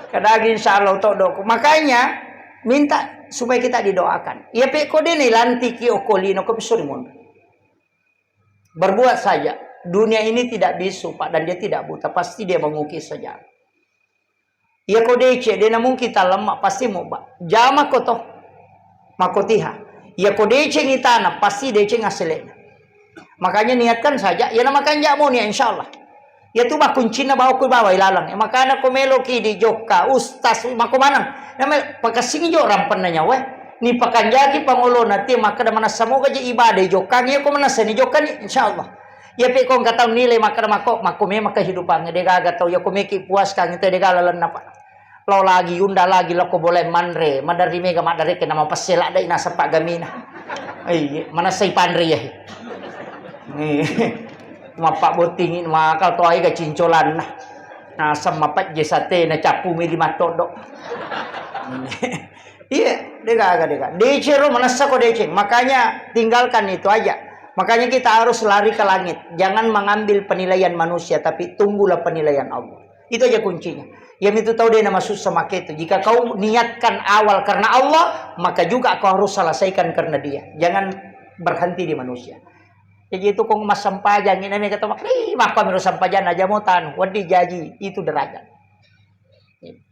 Kadagi insya Allah utoddo ko. Makanya minta supaya kita didoakan. Iya pe ko de ni lantiki okolino ko pisuri monro. Berbuat saja. Dunia ini tidak bisu, Pak, dan dia tidak buta. Pasti dia mengukir sejarah. Iya ko deceng, de na mungkin talemma, pasti mubba. Jama ko to. Makotiha. Iya ko deceng itana, pasti deceng hasilnya. Makanya niatkan saja, iya na makanja mo ni, insya Allah. Iya tu bah kuncinna bawa ku bawa ilalang. Eh, makana ko meloki di jokka, ustaz, mako maneng. Nama pakasing jo rampenna nyawa. Ni pakanjaki pangolona ti makkeda manassa moga je ibadah jokka, iya ko manassa ni jokka ni, insya Allah. Iya pe ko engka tau nilai makkeda mako, mako memang kehidupan de gaga tau, iya ko meki puaskan itu de gaga lalenna, Pak. Lao lagi, unda lagi, lao ko boleh manre, maderri mega maddareke nama pesse ladde naseng paggamina. Iya, manassa ipanre iya. Iya. Mappabbottingi maka to ai ga cincolanna. Naseng mapejje sate na cappu mi lima toddo. Iya, de gaga, de gaga. Deceng ro manessa ko deceng. Makanya tinggalkan itu aja. Makanya kita harus lari ke langit. Jangan mengambil penilaian manusia, tapi tunggulah penilaian Allah. Itu aja kuncinya. Yang itu tahu dia nama susah make itu. Jika kau niatkan awal karena Allah, maka juga kau harus selesaikan karena Dia. Jangan berhenti di manusia. Jadi itu kong mas sampajang ini mereka tahu, "Ih, maka menurut sampajang aja mau tanu, wadi jaji itu derajat."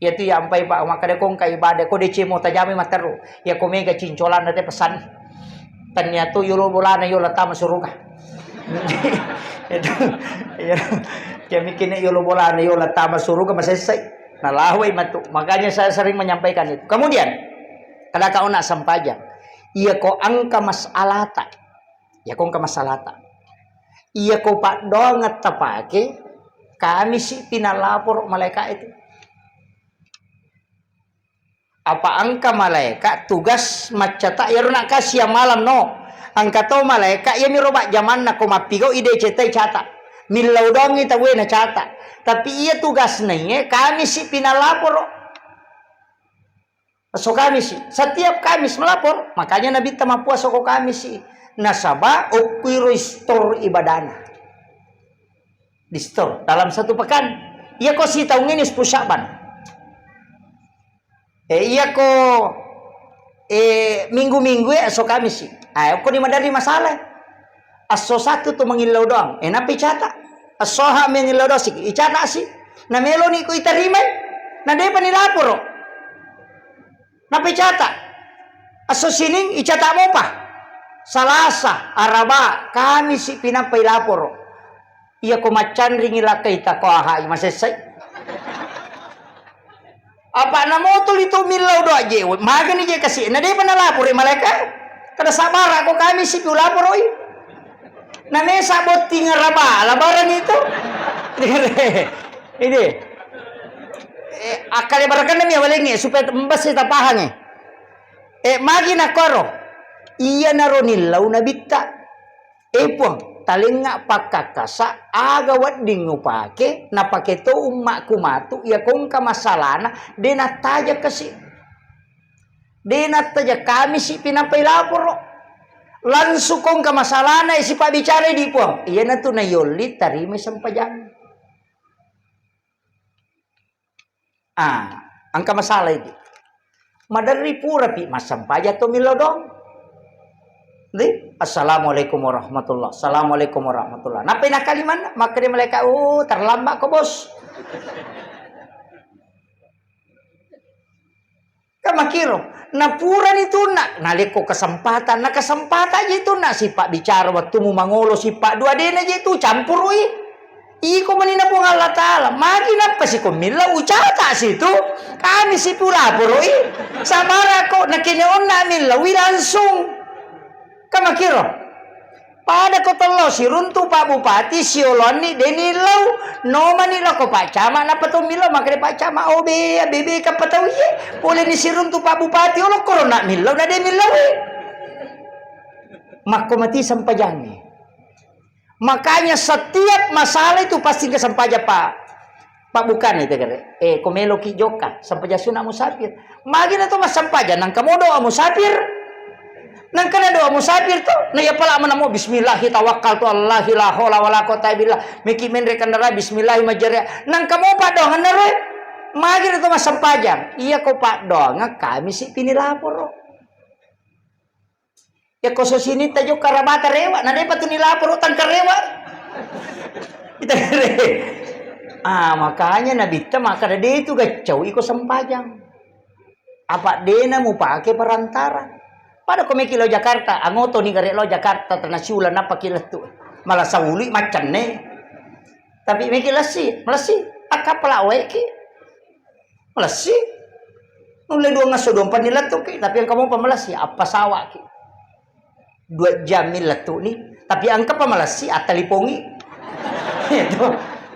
Iya tu ya ampai Pak, makkeda ko engka ibadah, ko deceng mo tajami matteru. Ya ko mega cincolanna te pesan. Tania tu yolo bolana yola tama suruga. Itu, iya. Ya mikirnya yolo bolana yola tama suruga masessai. Nah, lahwai matu. Makanya saya sering menyampaikan itu. Kemudian, kada kau nak sampajang. Iya ko engka masalahta. Iya ko engka masalahta. Iya ko paddoangetta pake, kami si pinalaporo malaika itu. Apa engka malaika tugas maccata, iyaro nak siang malam no. Engka to malaika iya miro bajjamanna ko mappigau ide cetai cata. Millau doangi tawwe na cata. Tapi iya tugas naiye kami si pinalaporo. Esso Kamisi, setiap Kamis melapor, makanya Nabi ta mappuasa ko Kamisi. Nasaba okkuiro istor ibadana. Distor dalam satu pekan. Iyako sitaung ini sepuluh Sya'ban. Eh, iyako, eh, minggu-minggu e, esso Kamisi. Ah, okko ni maderri masalah. Esso Sattu tu mangillau doang. Eh, nappa icata. Esso Aha mangillau doang si, icata si. Na meloni ko itarimai. Na depa ni laporo. Nappa icata. Esso Sining icata mopa. Salasa, Araba, Kamisi pinappa ilaporo. Iyako maccanringi lakkaita ko Ahai masessai. Apa namotuli tu millau doa je, magani je kasi, na depa nalaporo malaika. Kada sabara ko Kamisi pi ulaporoi. Na mesa botting Araba, labaran itu. Ini. Eh, akkale barakanna mi awalengnge supaya mbassi tapahangnge. Eh, magi nakkoro. Iyanaro nillau nabitta. Eh, Puang, talengnga pakkakkasa aga wedding upake, napake to ummakku matu, iya kongka masalana, de nattaja kasi. De nattaja Kamisi pinappai laporo. Langsung kongka masalana, eh, sipabbicarai di Puang. Iyanatu nayolli tarimai sempajang. Ah, engka masalah idi. Maderri purapi massempajang to millau doang. Di, "Assalamualaikum warahmatullah, assalamualaikum warahmatullah." Nappai nakali manna, makkeda malaika, "Oh, terlambat ko, Bos." Kan makiro, napurani tunna, nalekko kesempatan, na kesempatan je tunna, sipabbicara wettumu mangolo, sipa dua dena je tu, campurui. Iko manina Puang Allah Ta'ala, magi nappa siko millau ucata situ, kami sipu laporoi, sabarako, nakene onna millaui langsung. Kan makiro. Pada ko tello siruntu Pak Bupati sioloanni deni lau, nomani lako Pak Camat, nappa to millau makkeda Pak Camat, "Oh, be, bebe kappa tau iye, pole ni siruntu Pak Bupati, olo koro nak millau, na de millau." Makko mati sempajangnge. Makanya setiap masalah itu pasti ke sempajang, Pak. Pak, bukan itu, kare. Eh, ko meloki jokka, sempajang sunat musafir. Magi na to massempajang, nangka mo doa musafir. Nangka na doa musafir to, na iya pala mana mo, "Bismillahi tawakkaltu alallahi la haula wala quwata billah." Meki menre kendaraan, "Bismillahi majariya." Nangka mo paddoangan na roe. Magi na to massempajang. Iya ko paddoangan, kami si pini laporo. Yakko sosinitta jokka rabata rewa, na depa tu nilaporo tangka rewa. Ita re-, ah, makanya nabitta makkada de tu gaccau iko sempajang. Apa dena mupake perantara. Pada ko meki lao Jakarta, angoto ni gare lao Jakarta, tena siula nappa ki lettu. Malah saului maccenne. Tapi meki lessi, melessi, akkapala wae ki. Malessi. Nulle dua ngesso dua empat ni lettuki, tapi engka mopa malessi, appasawaki. Dua jam mi lettu'ni, tapi engka pa malessi, attalipongi. Itu.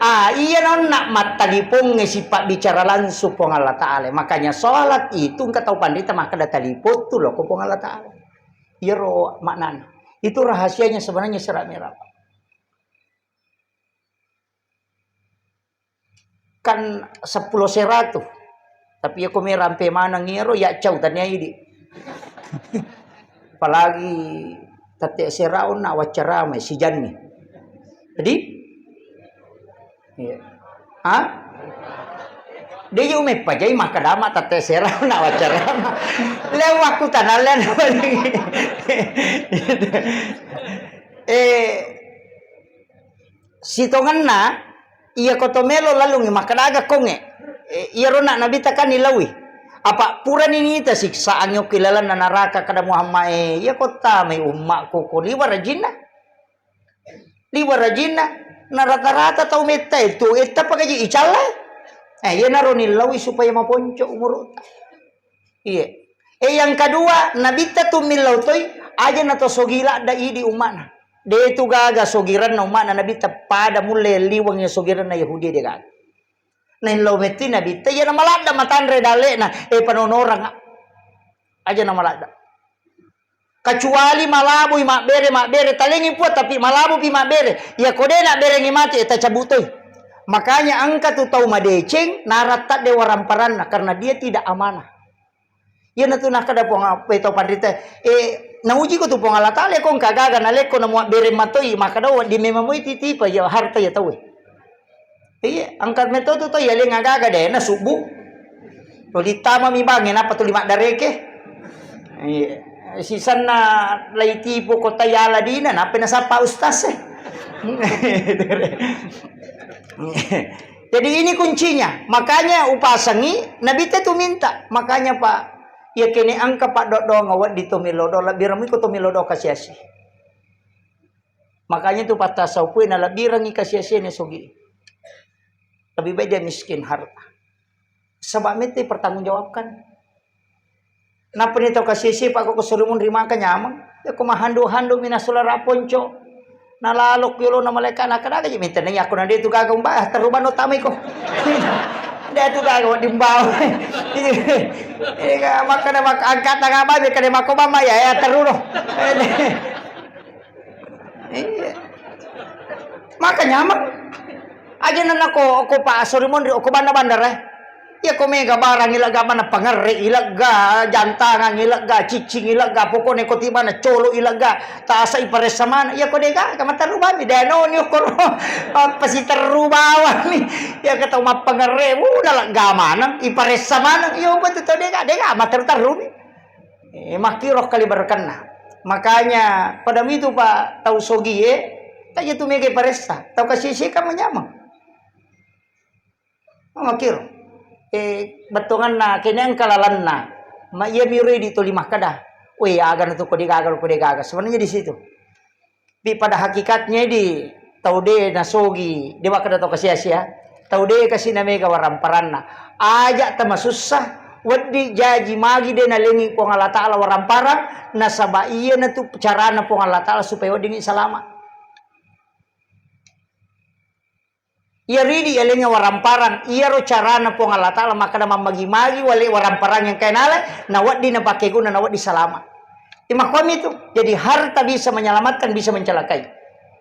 Ah, iya nonna mattalipongnge sipabbicara langsung Puang Allah Ta'ala. Makanya sholat itu engka tau panrita makkeda talipong tu loko Puang Allah Ta'ala. Iyaro maknana. Itu rahasianya sebenarnya sera merah. Kan seppulo seratu. Tapi iya ko me rampe maneng iyaro, ya cau tania idi. Apalagi tette sera onna waccaramai sijanni. Jadi, iya. Ha? De je umeppa jai makkadama tette sera onna waccarama. Lewakku tanallen. Eh, sitongenna, iya ko to melo lalungngi makkadaga kongnge, e, iyaro na Nabitta kan nilaui. Apa purani nita siksaangnge okki lalenna naraka, kada Muhammad e, iya ko tamai ummakku ko liwa rajinna. Liwa rajinna, na rata-rata tau metta e tu, etta pakaji icalla. Eh, iyanaro nilaui supaya maponco umuru'ta. Iya. Eh, yang kedua, Nabitta tu millau toi, aja na to sogi ladda idi umma'na. De tu gaga sogiranna umma'na Nabitta pada mulle liwang ya sogiranna Yahudi de gaga. Naillau metti Nabitta, iya na maladda matanre dalle'na, eh, panonorang. Aja na maladda. Kecuali malabui mabbere, mabbere, talengi Puang, tapi malabupi mabbere. Iya ko de nabberengi mate, eh, tacabutoi. Makanya engka tu tau madeceng, naratta de waramparanna, karena dia tidak amanah. Iyanatu nakkeda Puang, apa tau panrita, eh, Nauji ko tu Puang Allah Taala, ko engka gaga nalekko na muabbereng matoi, maka dau di memang moi titipa ya harta ya tau. Iya, engka metto tu to ya lenga gaga de na subuh. To ditama mi bange napa tu lima dareke. Iya, sisanna lai tipu kota yala dina, napa nasapa ustaz e. Jadi ini kuncinya. Makanya upasangi Nabi te tu minta. Makanya Pak, ya kene engka Pak dodong wedding to melo do, lebbi rami ko to melo do kasiasi. Makanya tu patta saupue na lebbi rangi kasiasi ne sogi. Lebih baik dia miskin harta. Sebab mete pertanggungjawabkan. Napani tau kasisi, Pak, ko sorimunri maka nyameng. Ya, ko mahandu-handu mina sulara ponco. Nalalo yolo na malaika na kada gaji minta nanya aku nade tu gaga umba terubano tamai ko. Dia tu gaga di umba. Iya, maka na maka angkat na ngaba be kada mako mama ya, ya teruno. Iya. Maka nyameng. Aja nana ko, ko pa sorimunri, ko banda-bandar, eh. Iya ko mega barang ilegga mana pangerre ilegga, jantangan ilegga, cicing ilegga, pokoknya ko tibana colo ilegga, tasa iparessa mana. Iya ko dega, kama terubami, deno ni okoro. Apa si terubawani. Iya kata mappangerre, udah lega mana, iparessa mana. Iya betul to dega, dega, ma teru-terumi. Eh, makkiro kali berkenna. Makanya, pada mitu, Pak, tau sogie, taja tu mega paressa. Tau kasisi kan menyameng. Makkiro. Eh, bettuanganna, kene engka lalenna. Ma iya miro di toli makkada. Weh, aga na tu ko degaga, ko degaga. Sebenarnya di situ. Tapi pada hakikatnya di tau de nasogi, de makkeda tau kasia-sia, tau de kasi na mega waramparanna. Aja tamasussa, wedding jaji magi de nalengi Puang Allah Taala waramparang, nasaba iya natu carana Puang Allah Taala supaya weddingi salama. Iya ridi yalengnge waramparang, iyaro carana Puang Allah Taala makkeda mammagi-magi wale waramparang yang kainale, na wedding napake guna, na wedding salama. Imakkuami tu. Jadi harta bisa menyelamatkan, bisa mencelakai.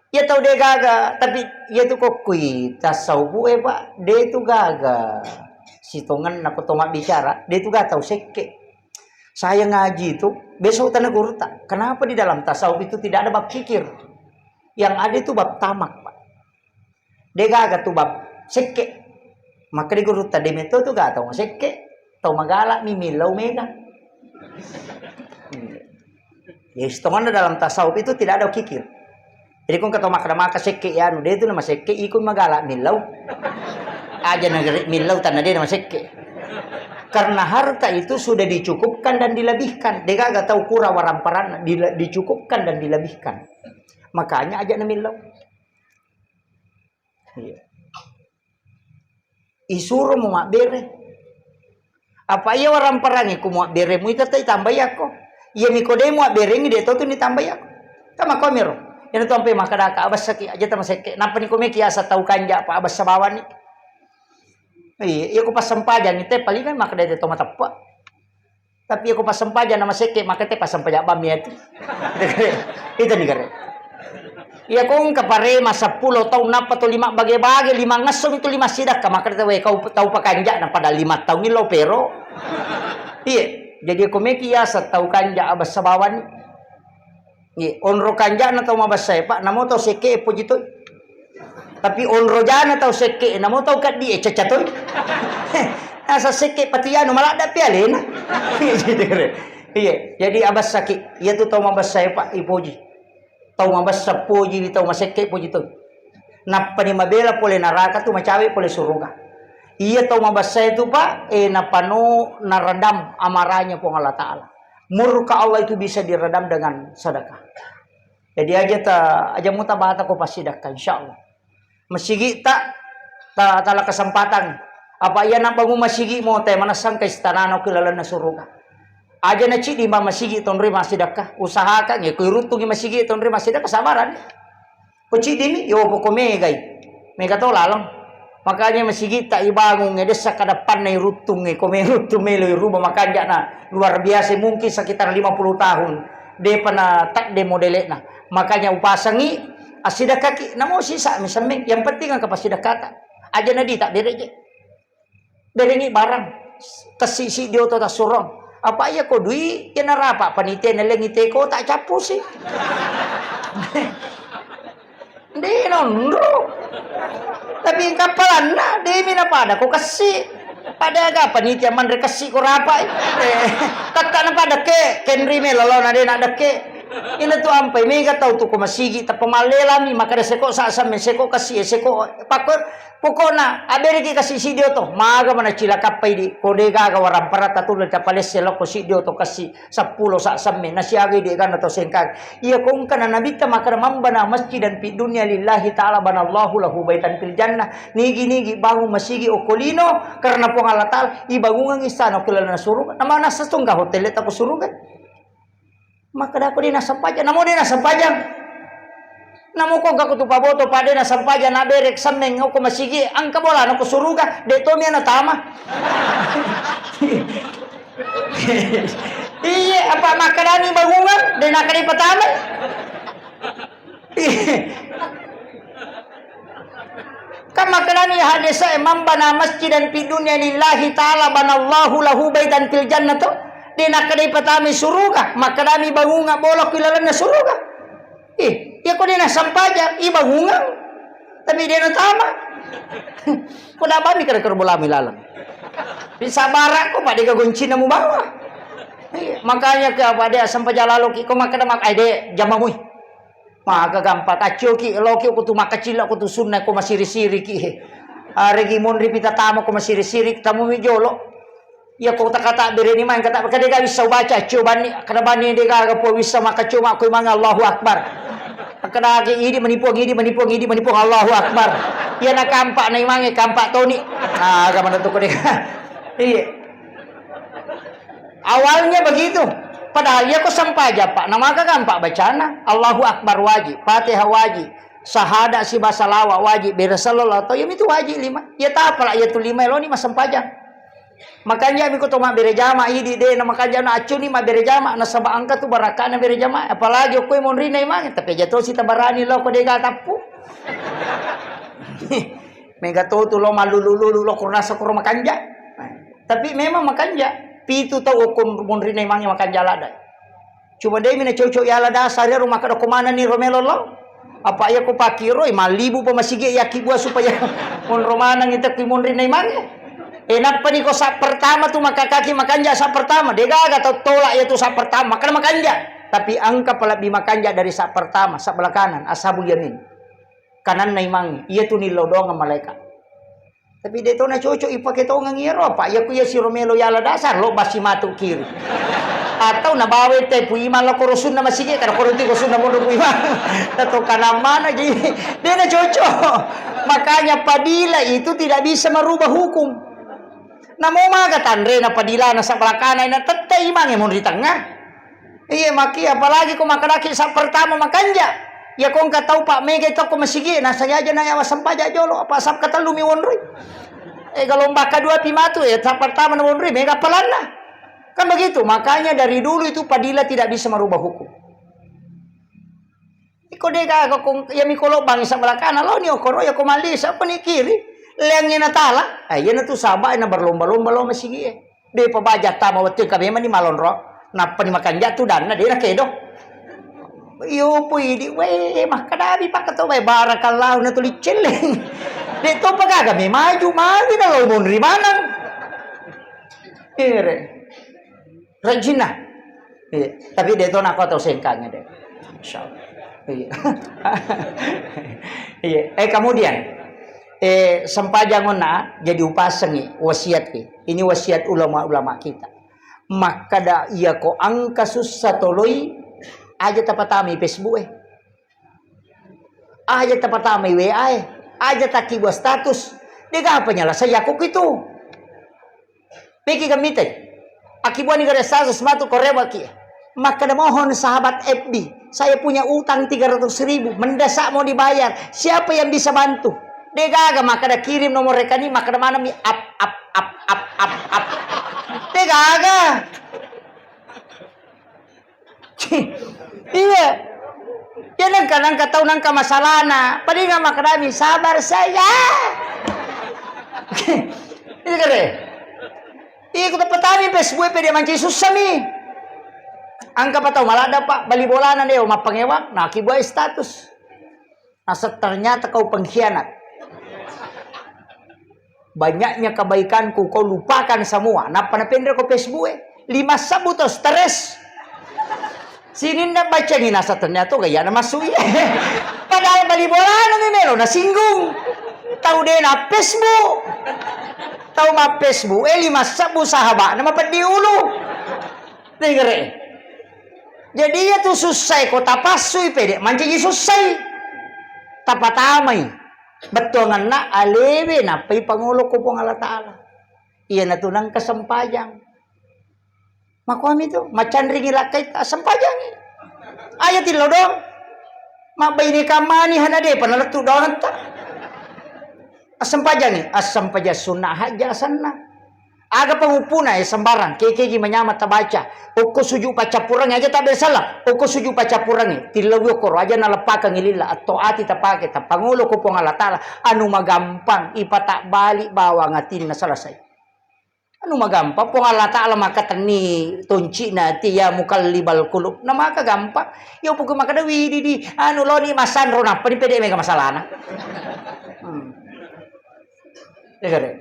Iya tau de gaga, tapi iya tu kokkui tasawuf e, Pak, de tu gaga. Sitongenna ko to mabbicara, de tu gaga tau sekke. Saya ngaji itu, besok tana gurutta. Kenapa di dalam tasawuf itu tidak ada bab kikir? Yang ada itu bab tamak, Pak. De gaga tu bab sekke. Makkeda gurutta de metto tu gaga tau sekke. Tau magala mi millau mega. Ya, setengahnya dalam tasawuf itu tidak ada kikir. Jadi kong kata makkeda maka sekke ya anu de tu nama sekke iko magala millau. Aja negeri millau tanah de nama sekke. Karena harta itu sudah dicukupkan dan dilebihkan. De gaga tau kura waramparanna, dile-, dicukupkan dan dilebihkan. Makanya aja na millau. Iya. Isuro mu mabbere. Apa iya waramparangi ku muabbere mu ita tai tambai akko. Iya miko de muabberengi de to tu ni tambai akko. Tama komiro. Ina tu ampe makkadaka abessaki aja tama sekke. Nappa ni komeki asa tau kanja apa abessa bawani. Iya, iya ku passempajang te palingan makkeda de to mateppe. Tapi iya ko passempajang na masekke, maka te passempajang bammi itu. Itu ni gare. Iya ko engka parema seppulo taung nappa to lima bage-bage, lima ngesso itu lima sidakka, maka te we kau tau pakanja'na pada lima taung lo pero. Iya, jadi ko meki yasa tau kanja abessa bawani. Nggih, onro kanja'na tau mabessae, Pak, namo tau sekke e poji toi. Tapi onro jana tau sekke e, namo tau keddi e cecca toi. Asa sekke pati anu maladda pi alena. Iya, jadi abessaki, iya tu tau mabessae, Pak, ipoji. Tau mabessa poji, tau masekke poji toi. Nappani mabela pole naraka tu macawe pole suruga. Iya tau mabessae tu, Pak, e napano naredam amarahnya Puang Allah Ta'ala. Murka Allah itu bisa diredam dengan sedekah. Jadi aja ta, aja muta bata ko passidakka, insyaallah. Masigi ta, ta, tala kesempatan. Apa iya nabangun masigi mo te manessang ke istanana ke lalenna suruga. Aja na cidi ma masigi tonri massidakka, usahakan ya ko iruttungi masigi tonri massidakka sabaran. Ko cidimi, yo poko megai. Mega to laleng. Makanya masigita ibangung e, dessa kadappanna iruttung e, ko me ruttung melo iruba makanja'na luar biasa, mungkin sekitar lima puluh tahun depa na tadde modele'na. Makanya upasangi assidakkaki, namo sisa mi semmeng, yang penting engka passidakkata. Aja na dita bereje. Berengi barang, tessisi dioto tassurong. Apa iya ko dui, iya narapa panitia nellengi teko tak cappusi. De' nonro. Tapi engka palanna, de' mi napada ko kessi. Pada aga panitia manre kessi ko rapai. Eh, tatta napada ke, kenri me lalona de' nadekke. Ina tu ampai mega tau tu ko masigi, tappa mallelami, makkada seko sasam, seko kessi, seko pakko. Pokokna, abereki kasi siddi oto, maga mana cilakappai di, ko de gaga waramparatta tu le tapalesse lokko siddi oto kasi seppulo sa semme, nasiagai de ganna to sengkang. Iya ko engka na nabitta makkada, "Man bana masjidan fid dunya lillahi ta'ala banallahu lahu baitan fil jannah." Nigi-nigi bangun masigi okko lino karena Puang Allah Ta'ala, ibangungang istana okko lalenna suruga. Nama nasa tungga hotel ta ko suruga. Makkadako de' nassempajang, namo de' nassempajang. Namo ko engka kutu paboto, pa de' nassempajang, nabere semmeng okko masigi, engka bolana ko suruga, de' to mi natama. Iye, apa makkadani bangungang, de' nakkada ipatama. Kan makkedani hadese, "Man bana masjidan fid dunya lillahi ta'ala banallahu lahu baitan fil jannah," to. De' nakkeda ipatamai suruga, makkedami bangunga bolokko ilalenna suruga. Ih, iya ko de' nassempajang, ibangungang. Tapi de' natama. Ko nabami kare-kare bolamu ilaleng. Di sabarakko, Pak, de' gaga goncina mubawa. Iya, makanya ke apa de' assempajang laloki, ko makkeda mak-, ai de' jamamui. Maka gampang. Accoki, loki ko tu makkacilla, ko tu sunna, ko masiri-siriki. Aregi monri pita tama, ko masiri-siri, tamumi jolo. Iya ko takata bereni main kata, kada gaga wissau baca, acco banni, kada banni de gaga po wissau maka cuma ko imang Allahu Akbar. Kada ke idi manipuang, idi manipuang, idi manipuang, Allahu Akbar. Iya na kampak na imange kampak toni. Ah, aga mana tu ko de. Iya. Awalnya begitu. Padahal iya ko sempajang, Pak, na maka gampang bacana. Allahu Akbar wajib, Fatihah wajib, sahada siba salawa wajib, bere sallallahu atau iya mitu wajib lima. Iya tapala iya tu lima loni massempajang. Makanja mi ko to mabbere jama idi de na makanja na accuni mabbere jama nasaba engka tu barakana bere jama, apalagi okko monrina imang, tapi aja to sitabarani lo ko de ga tappu. Mega to tu lo malulu-lulu lo kurasa kuro makanja. Tapi memang makanja. Pitu tau okko monrina imangnge makanja ladde. Cuma de mi na cocok yala dasar iyaro makkeda ko manenni ro melo lo. Apa iya ko pakiroi mallibu pa masigi yakkibua supaya monro maneng itekki monrina imangnge. E, nappani ko sa pertama tu makkakaki makanja sa pertama. De gaga tau tolak iya tu sa pertama. Makkeda makanja. Tapi engka pa lebbi makanja dari sa pertama, sa belakangan, ashabul yamin. Kananna imangnge, iya tu nillau doangeng malaeka. Tapi de to na cocok ipake tongeng iyaro, apa iya ku iya siro melo yala dasar, lo basi matu kiri. Atau na bawa te pu imang lo koro sunna masigi, kada koro tiko sunna modo pu imang. Tato kanang mana ji, de na cocok. Makanya padila itu tidak bisa merubah hukum. Namo maga tanre na padila na sabala kana na tette imang e mon ri tengah. Iya, maki, apalagi ko makkedaki sa pertama makanja. Iya ko engka tau pa mega to ko masigi, na sajaja na yawa sempaja jolo, apa sa katellu mi wonroi. Eh, gelombang kedua pi matu, eh, sa pertama na wonroi, mega palanna. Kan begitu, makanya dari dulu itu padila tidak bisa merubah hukum. Iko de gaga ko iya mi ko lobbangi sabala kana lo ni okoro ya ko malli sa ko ni kiri. Leangi na tala, eh, iya na tu saba na berlomba-lomba lo masigi e. De pa baja tama wettu engka memang ni malonro, nappa ni makanja tu danna de na kedo. Iyo pui di, we, makkadabi pakkato bae, barakallahu na tuli celleng. De to pa gaga me maju, magi na lo monri maneng. Ere. Rajinna. Iya, tapi de to nako tau sengkangnge de. Insyaallah. Iya. Iya. Eh, kemudian, eh, sempajang onna jadi upasengi wasiat ki. Ini wasiat ulama-ulama kita. Makkada iya ko engka sussa toloi, aja tapatamai Facebook e. Aja tapatamai W A e. Aja takkibua status. Dega apa nyala saya kok itu. Peki gamitai. Akibuani gare status matu korewaki. Makkada mohon sahabat F B. Saya punya utang tiga ratus ribu. Mendesak mau dibayar. Siapa yang bisa bantu? Degaga makkada kirim nomor rekening, makkada manami ap ap ap ap ap ap. Degaga. Iya. Ya nengka nengka tau nengka masalahna. Padinga makkadami sabar saya. Iya kare. Iko tapatami Facebook e pede manci sussami. Angka patau maladda, Pak, bali bolana deo mappangewang, na ki buai status. Nasab ternyata kau pengkhianat. Banyaknya kebaikanku kau lupakan semua. Nappa napenre ko Facebook e. Lima sebbu to stres. Sininna bacangi nasab ternyata gaya na masuk iya. Padahal bali bolana mi melo nasinggung. Tau de na Facebook. Tau ma Facebook e lima sebbu sahabat nama peddi ulu. Dengar e. Jadi iya tu sussai ko tapassui pede mancaji sussai. Tapatamai bettuanganna alewe nappai pangolo ko Puang Allah Ta'ala. Iya natu nangka sempajang. Makuami tu, macanringi lakkai ta sempajangi. Aja tillo dong. Mabbaini kamani hana de panalettu doang ta. Assempajangi, assempajang sunna haja asanna. Aga pangupuna e sembarang, kekegi manyama tabaca. Okko suju paccappurangi aja tabe salah. Okko suju paccappurangi, tillawi okkoro aja naleppakangi lilla, atto ati tapake, tapangolo ko Puang Allah Ta'ala. Anu magampang, ipata bali bawang atinna selesai. Anu magampang, Puang Allah Ta'ala makatenni toncina ati ya mukallibal qulub. Na maka gampang. Yo pokok makada widi di, anu loni masanro nappa ni pede mega masalahna. Hmm.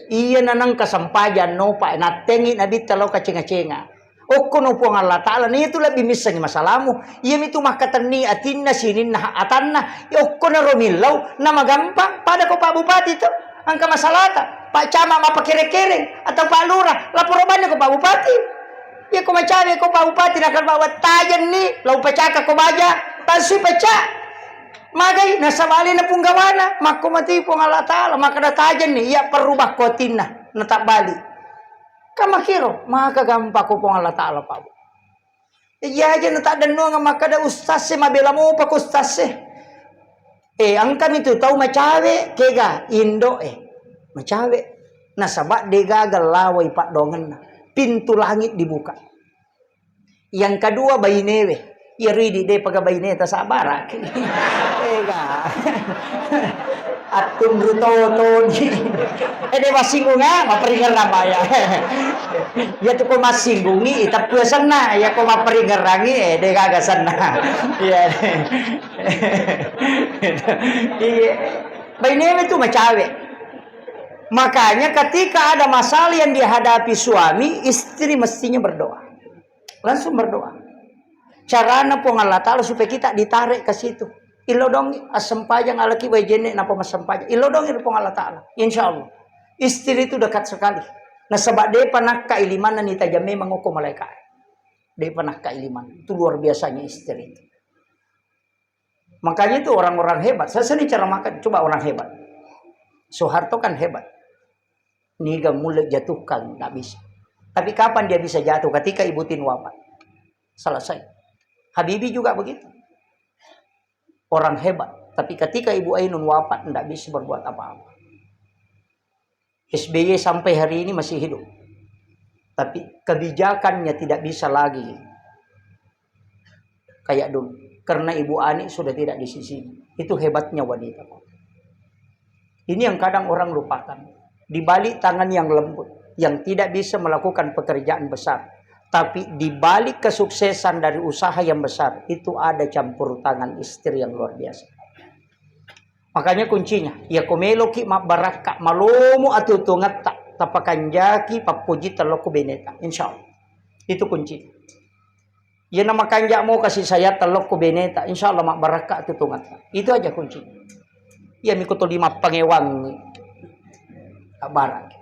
Iya nanang kasampajan nopa nattengi nabitta lao kacenga-cenga. Okkono Puang Allah Ta'ala, na iyatu lebbi missengi masalamu. Iyamitu makkatenni atinna sininna atanna. Okkonaro millau, na magampang. Pada ko Pak Bupati tu, angka masalata. Pak Camat mappakere-kere atau Pak Lurah, laporo banni ko Pak Bupati. Iya ko macawe ko Pak Bupati, nakal bawa tajenni, lau pacaka ko baja, tansui pecah. Magai nasabali na punggawana, makko mati Puang Allah Ta'ala, maka da tajenni, iya perubah ko atinna, natabbali. Kamakiro, maka gampang ko Puang Allah Ta'ala, Pak. Iya aja na taddennuang makkada ustaz e, mabela mopa ko ustaz e. Eh, engkami tu tau macawe, kega indo e. Macawe. Nasaba degaga lawai paddoangenna. Pintu langit dibuka. Yang kedua bainewe. Iya ridi de paga baine ta sabara. Ega. Attunru totoni. Eh, de massinggunga, maperingerang baya. Iya tu ko massinggungi, iteppu senna. Iya ko maperingerangi, eh, de gaga senna. Iya. Iya. Bainewe tu macawe. Makanya ketika ada masalah yang dihadapi suami, istri mestinya berdoa. Langsung berdoa. Carana Puang Allah Ta'ala supaya kita ditarik ke situ. Ilodongi, assempajang alaki wae jenne napa massempajang. Ilodongi Puang Allah Ta'ala. Insya Allah. Istri itu dekat sekali. Nasaba depa nakka ilimanna ni tajang memang oko malaikat. Depa nakka iliman. Itu luar biasanya istri itu. Makanya itu orang-orang hebat. Saya sering ceramahkan, coba orang hebat. Soeharto kan hebat. Niga mulle jatuhkan, nggak bisa. Tapi kapan dia bisa jatuh? Ketika Ibu Tin wafat. Selesai. Habibie juga begitu. Orang hebat. Tapi ketika Ibu Ainun wafat, nggak bisa berbuat apa-apa. S B Y sampai hari ini masih hidup. Tapi kebijakannya tidak bisa lagi kayak dulu. Karena Ibu Ani sudah tidak di sisi. Itu hebatnya wanita. Ini yang kadang orang lupakan. Di balik tangan yang lembut, yang tidak bisa melakukan pekerjaan besar, tapi di balik kesuksesan dari usaha yang besar, itu ada campur tangan istri yang luar biasa. Makanya kuncinya, iya ko meloki mabbarakka, malomo atuo-tuongetta, tapakanjaki pappoji tellokko beneta. Insya Allah. Itu kuncinya. Iya na makanja mo kasih sayang tellokko beneta, insya Allah mabbarakka atuo-tuongetta. Itu aja kuncinya. Iya miko toli mappangewangi. Abbarakki.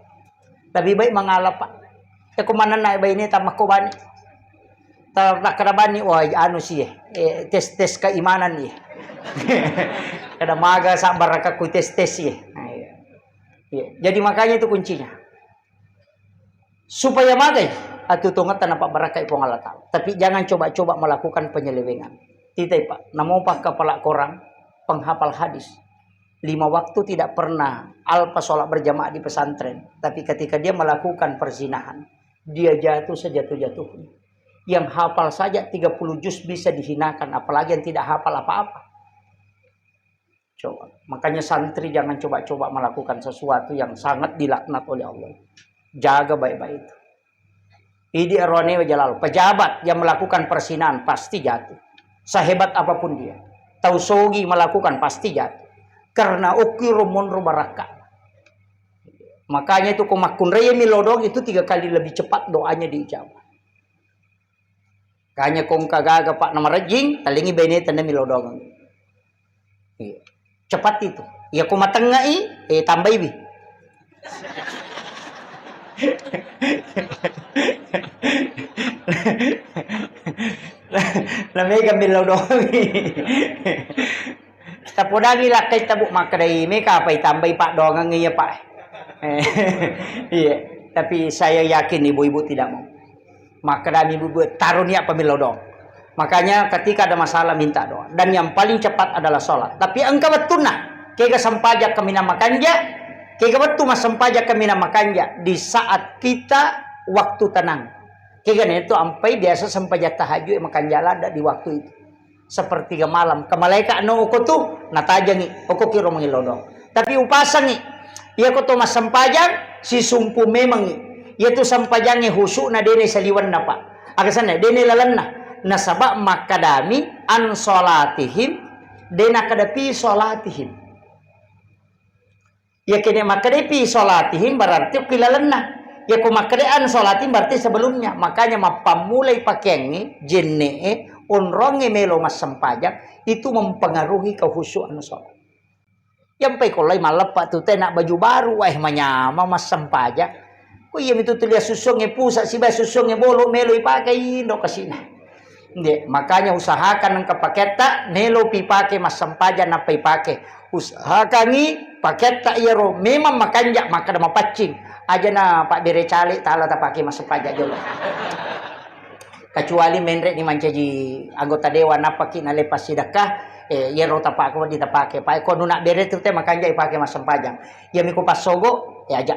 Lebih baik mengalah, Pak. Ya, ko manenna baine tamakko bani. Ta-, takkeda bani, wah, anu sih, eh, tes-tes keimanan nih. Kada maga sabar ku tes-tes sih. Nah, iya. Iya. Jadi makanya itu kuncinya. Supaya magai, atuo-tuongetta napabbarakkai Puang Allah Ta'ala. Tapi jangan coba-coba melakukan penyelewengan. Titai, Pak, namopa kepala korang, penghafal hadis. Lima waktu tidak pernah alpa sholat berjamaah di pesantren, tapi ketika dia melakukan perzinahan, dia jatuh sejatuh-jatuhnya. Yang hafal saja tiga puluh juz bisa dihinakan, apalagi yang tidak hafal apa-apa. Coba. Makanya santri jangan coba-coba melakukan sesuatu yang sangat dilaknat oleh Allah. Jaga baik-baik itu. Idi aroane wa jalal, pejabat yang melakukan perzinahan pasti jatuh. Sehebat apapun dia. Tau sogi melakukan pasti jatuh. Karena okkiro monro barakka. Makanya itu ko makkunrai millau doang itu tiga kali lebih cepat doanya diijabah. Kanya ko engka gaga, Pak, namarejjing, talengi baine tenna millau doang. Iya. Cepat itu. Iya ko matengngai, eh, tambaiwi. Na mega millau doang. Tapodangi lakkai tabu makkedai, "Meka apa itambai paddoangeng iya, Pak?" Eh, iya, tapi saya yakin ibu-ibu tidak mau. Makkedami ibu-ibu, "Taroni apa millau doang." Makanya ketika ada masalah minta doa. Dan yang paling cepat adalah sholat. Tapi engka wettunna, kega sempajang kaminang makanja, kega wettu massempajang kaminang makanja di saat kita waktu tenang. Kega na itu ampai biasa sempajang tahajud makanja ladda di waktu itu. Sepertiga malam. Ke malaika no oko tu, natajangi, oko kiro mangillau doang. Tapi upasangi, iya ko to massempajang, sisumpu memangi. Iya tu sempajangnge khusyukna dene saliwenna, Pak. Aga senna, dene lalenna. Nasaba makkadami, an sholatihim, dena kadapi sholatihim. Iya kene makkedai fi sholatihim berarti okki lalenna. Iya ko makkeda an sholatihim berarti sebelumnya. Makanya mappammulai pakeangnge, jenne'e, onrongnge melo massempajang, itu mempengaruhi kehusyuan sholat. Yampai kollai malleppa tu tena baju baru, wah manyama massempajang. Ko iya mitu tulia susungnge pusa siba susungnge bolo melo ipake indo kasina. Nde, makanya usahakan engka paketta, melo pi pake massempajang nappa ipake. Usahakangi paketta iyaro memang makanja, makkeda mapaccing. Aja na pabbere cale tala tapake massempajang jolo. Kecuali menre ni mancaji anggota dewan, nappaki nalepas sidakka, eh, iyaro tapake wedding tapake. Pae ko nuna bere tu te makanja ipake massempajang. Iya miko passogo, eh, aja.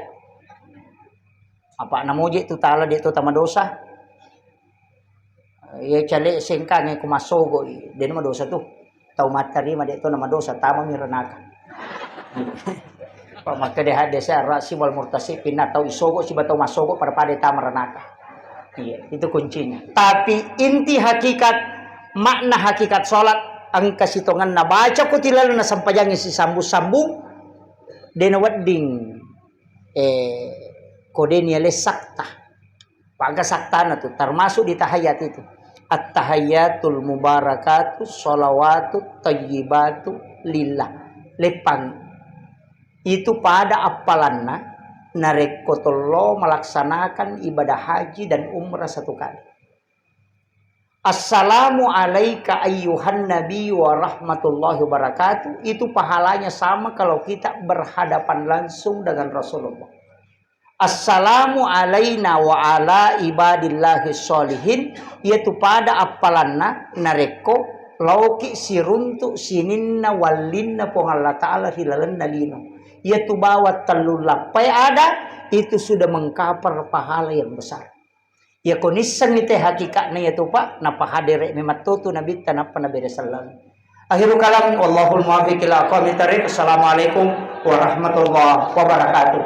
Apa namoje tu tala de to tamadosa. Iya cale sengkange ko massogo i, de madosa tu. Tau mattarima de to namadosa, tamami ranaka. Pak makkeda hadese arrasi wal murtasi pinna tau isogo siba tau massogo pada-pada tama ranaka. Iya, itu kuncinya. Tapi inti hakikat, makna hakikat sholat engka sitongenna baca ko tilalenna sempajangnge sisambung-sambung, de nawedding eh, ko de niale sakta. Paga saktana tu, termasuk di tahiyat itu. At-tahiyyatul mubarakatu sholawatu thayyibatu lillah. Leppang. Itu pada appalanna narekko tollo melaksanakan ibadah haji dan umrah satu kali. Assalamu alaika ayyuhan nabi wa rahmatullahi wabarakatuh. Itu pahalanya sama kalau kita berhadapan langsung dengan Rasulullah. Assalamu alaina wa ala ibadillahi sholihin. Iyatu pada appalanna narekko laoki siruntuk sininna wallinna Puang Allah Ta'ala ri lalenna lino. Iyatu bawang tellu lappai ada, itu sudah mengkapar pahala yang besar. Iyako nissengngi te hakikatna iyatu, Pak, napahadere memetto tu nabitta nappa nabere selleng. Akhirul kalam, wallahul muwaffiq ila aqwamit thariq. Assalamualaikum warahmatullahi wabarakatuh.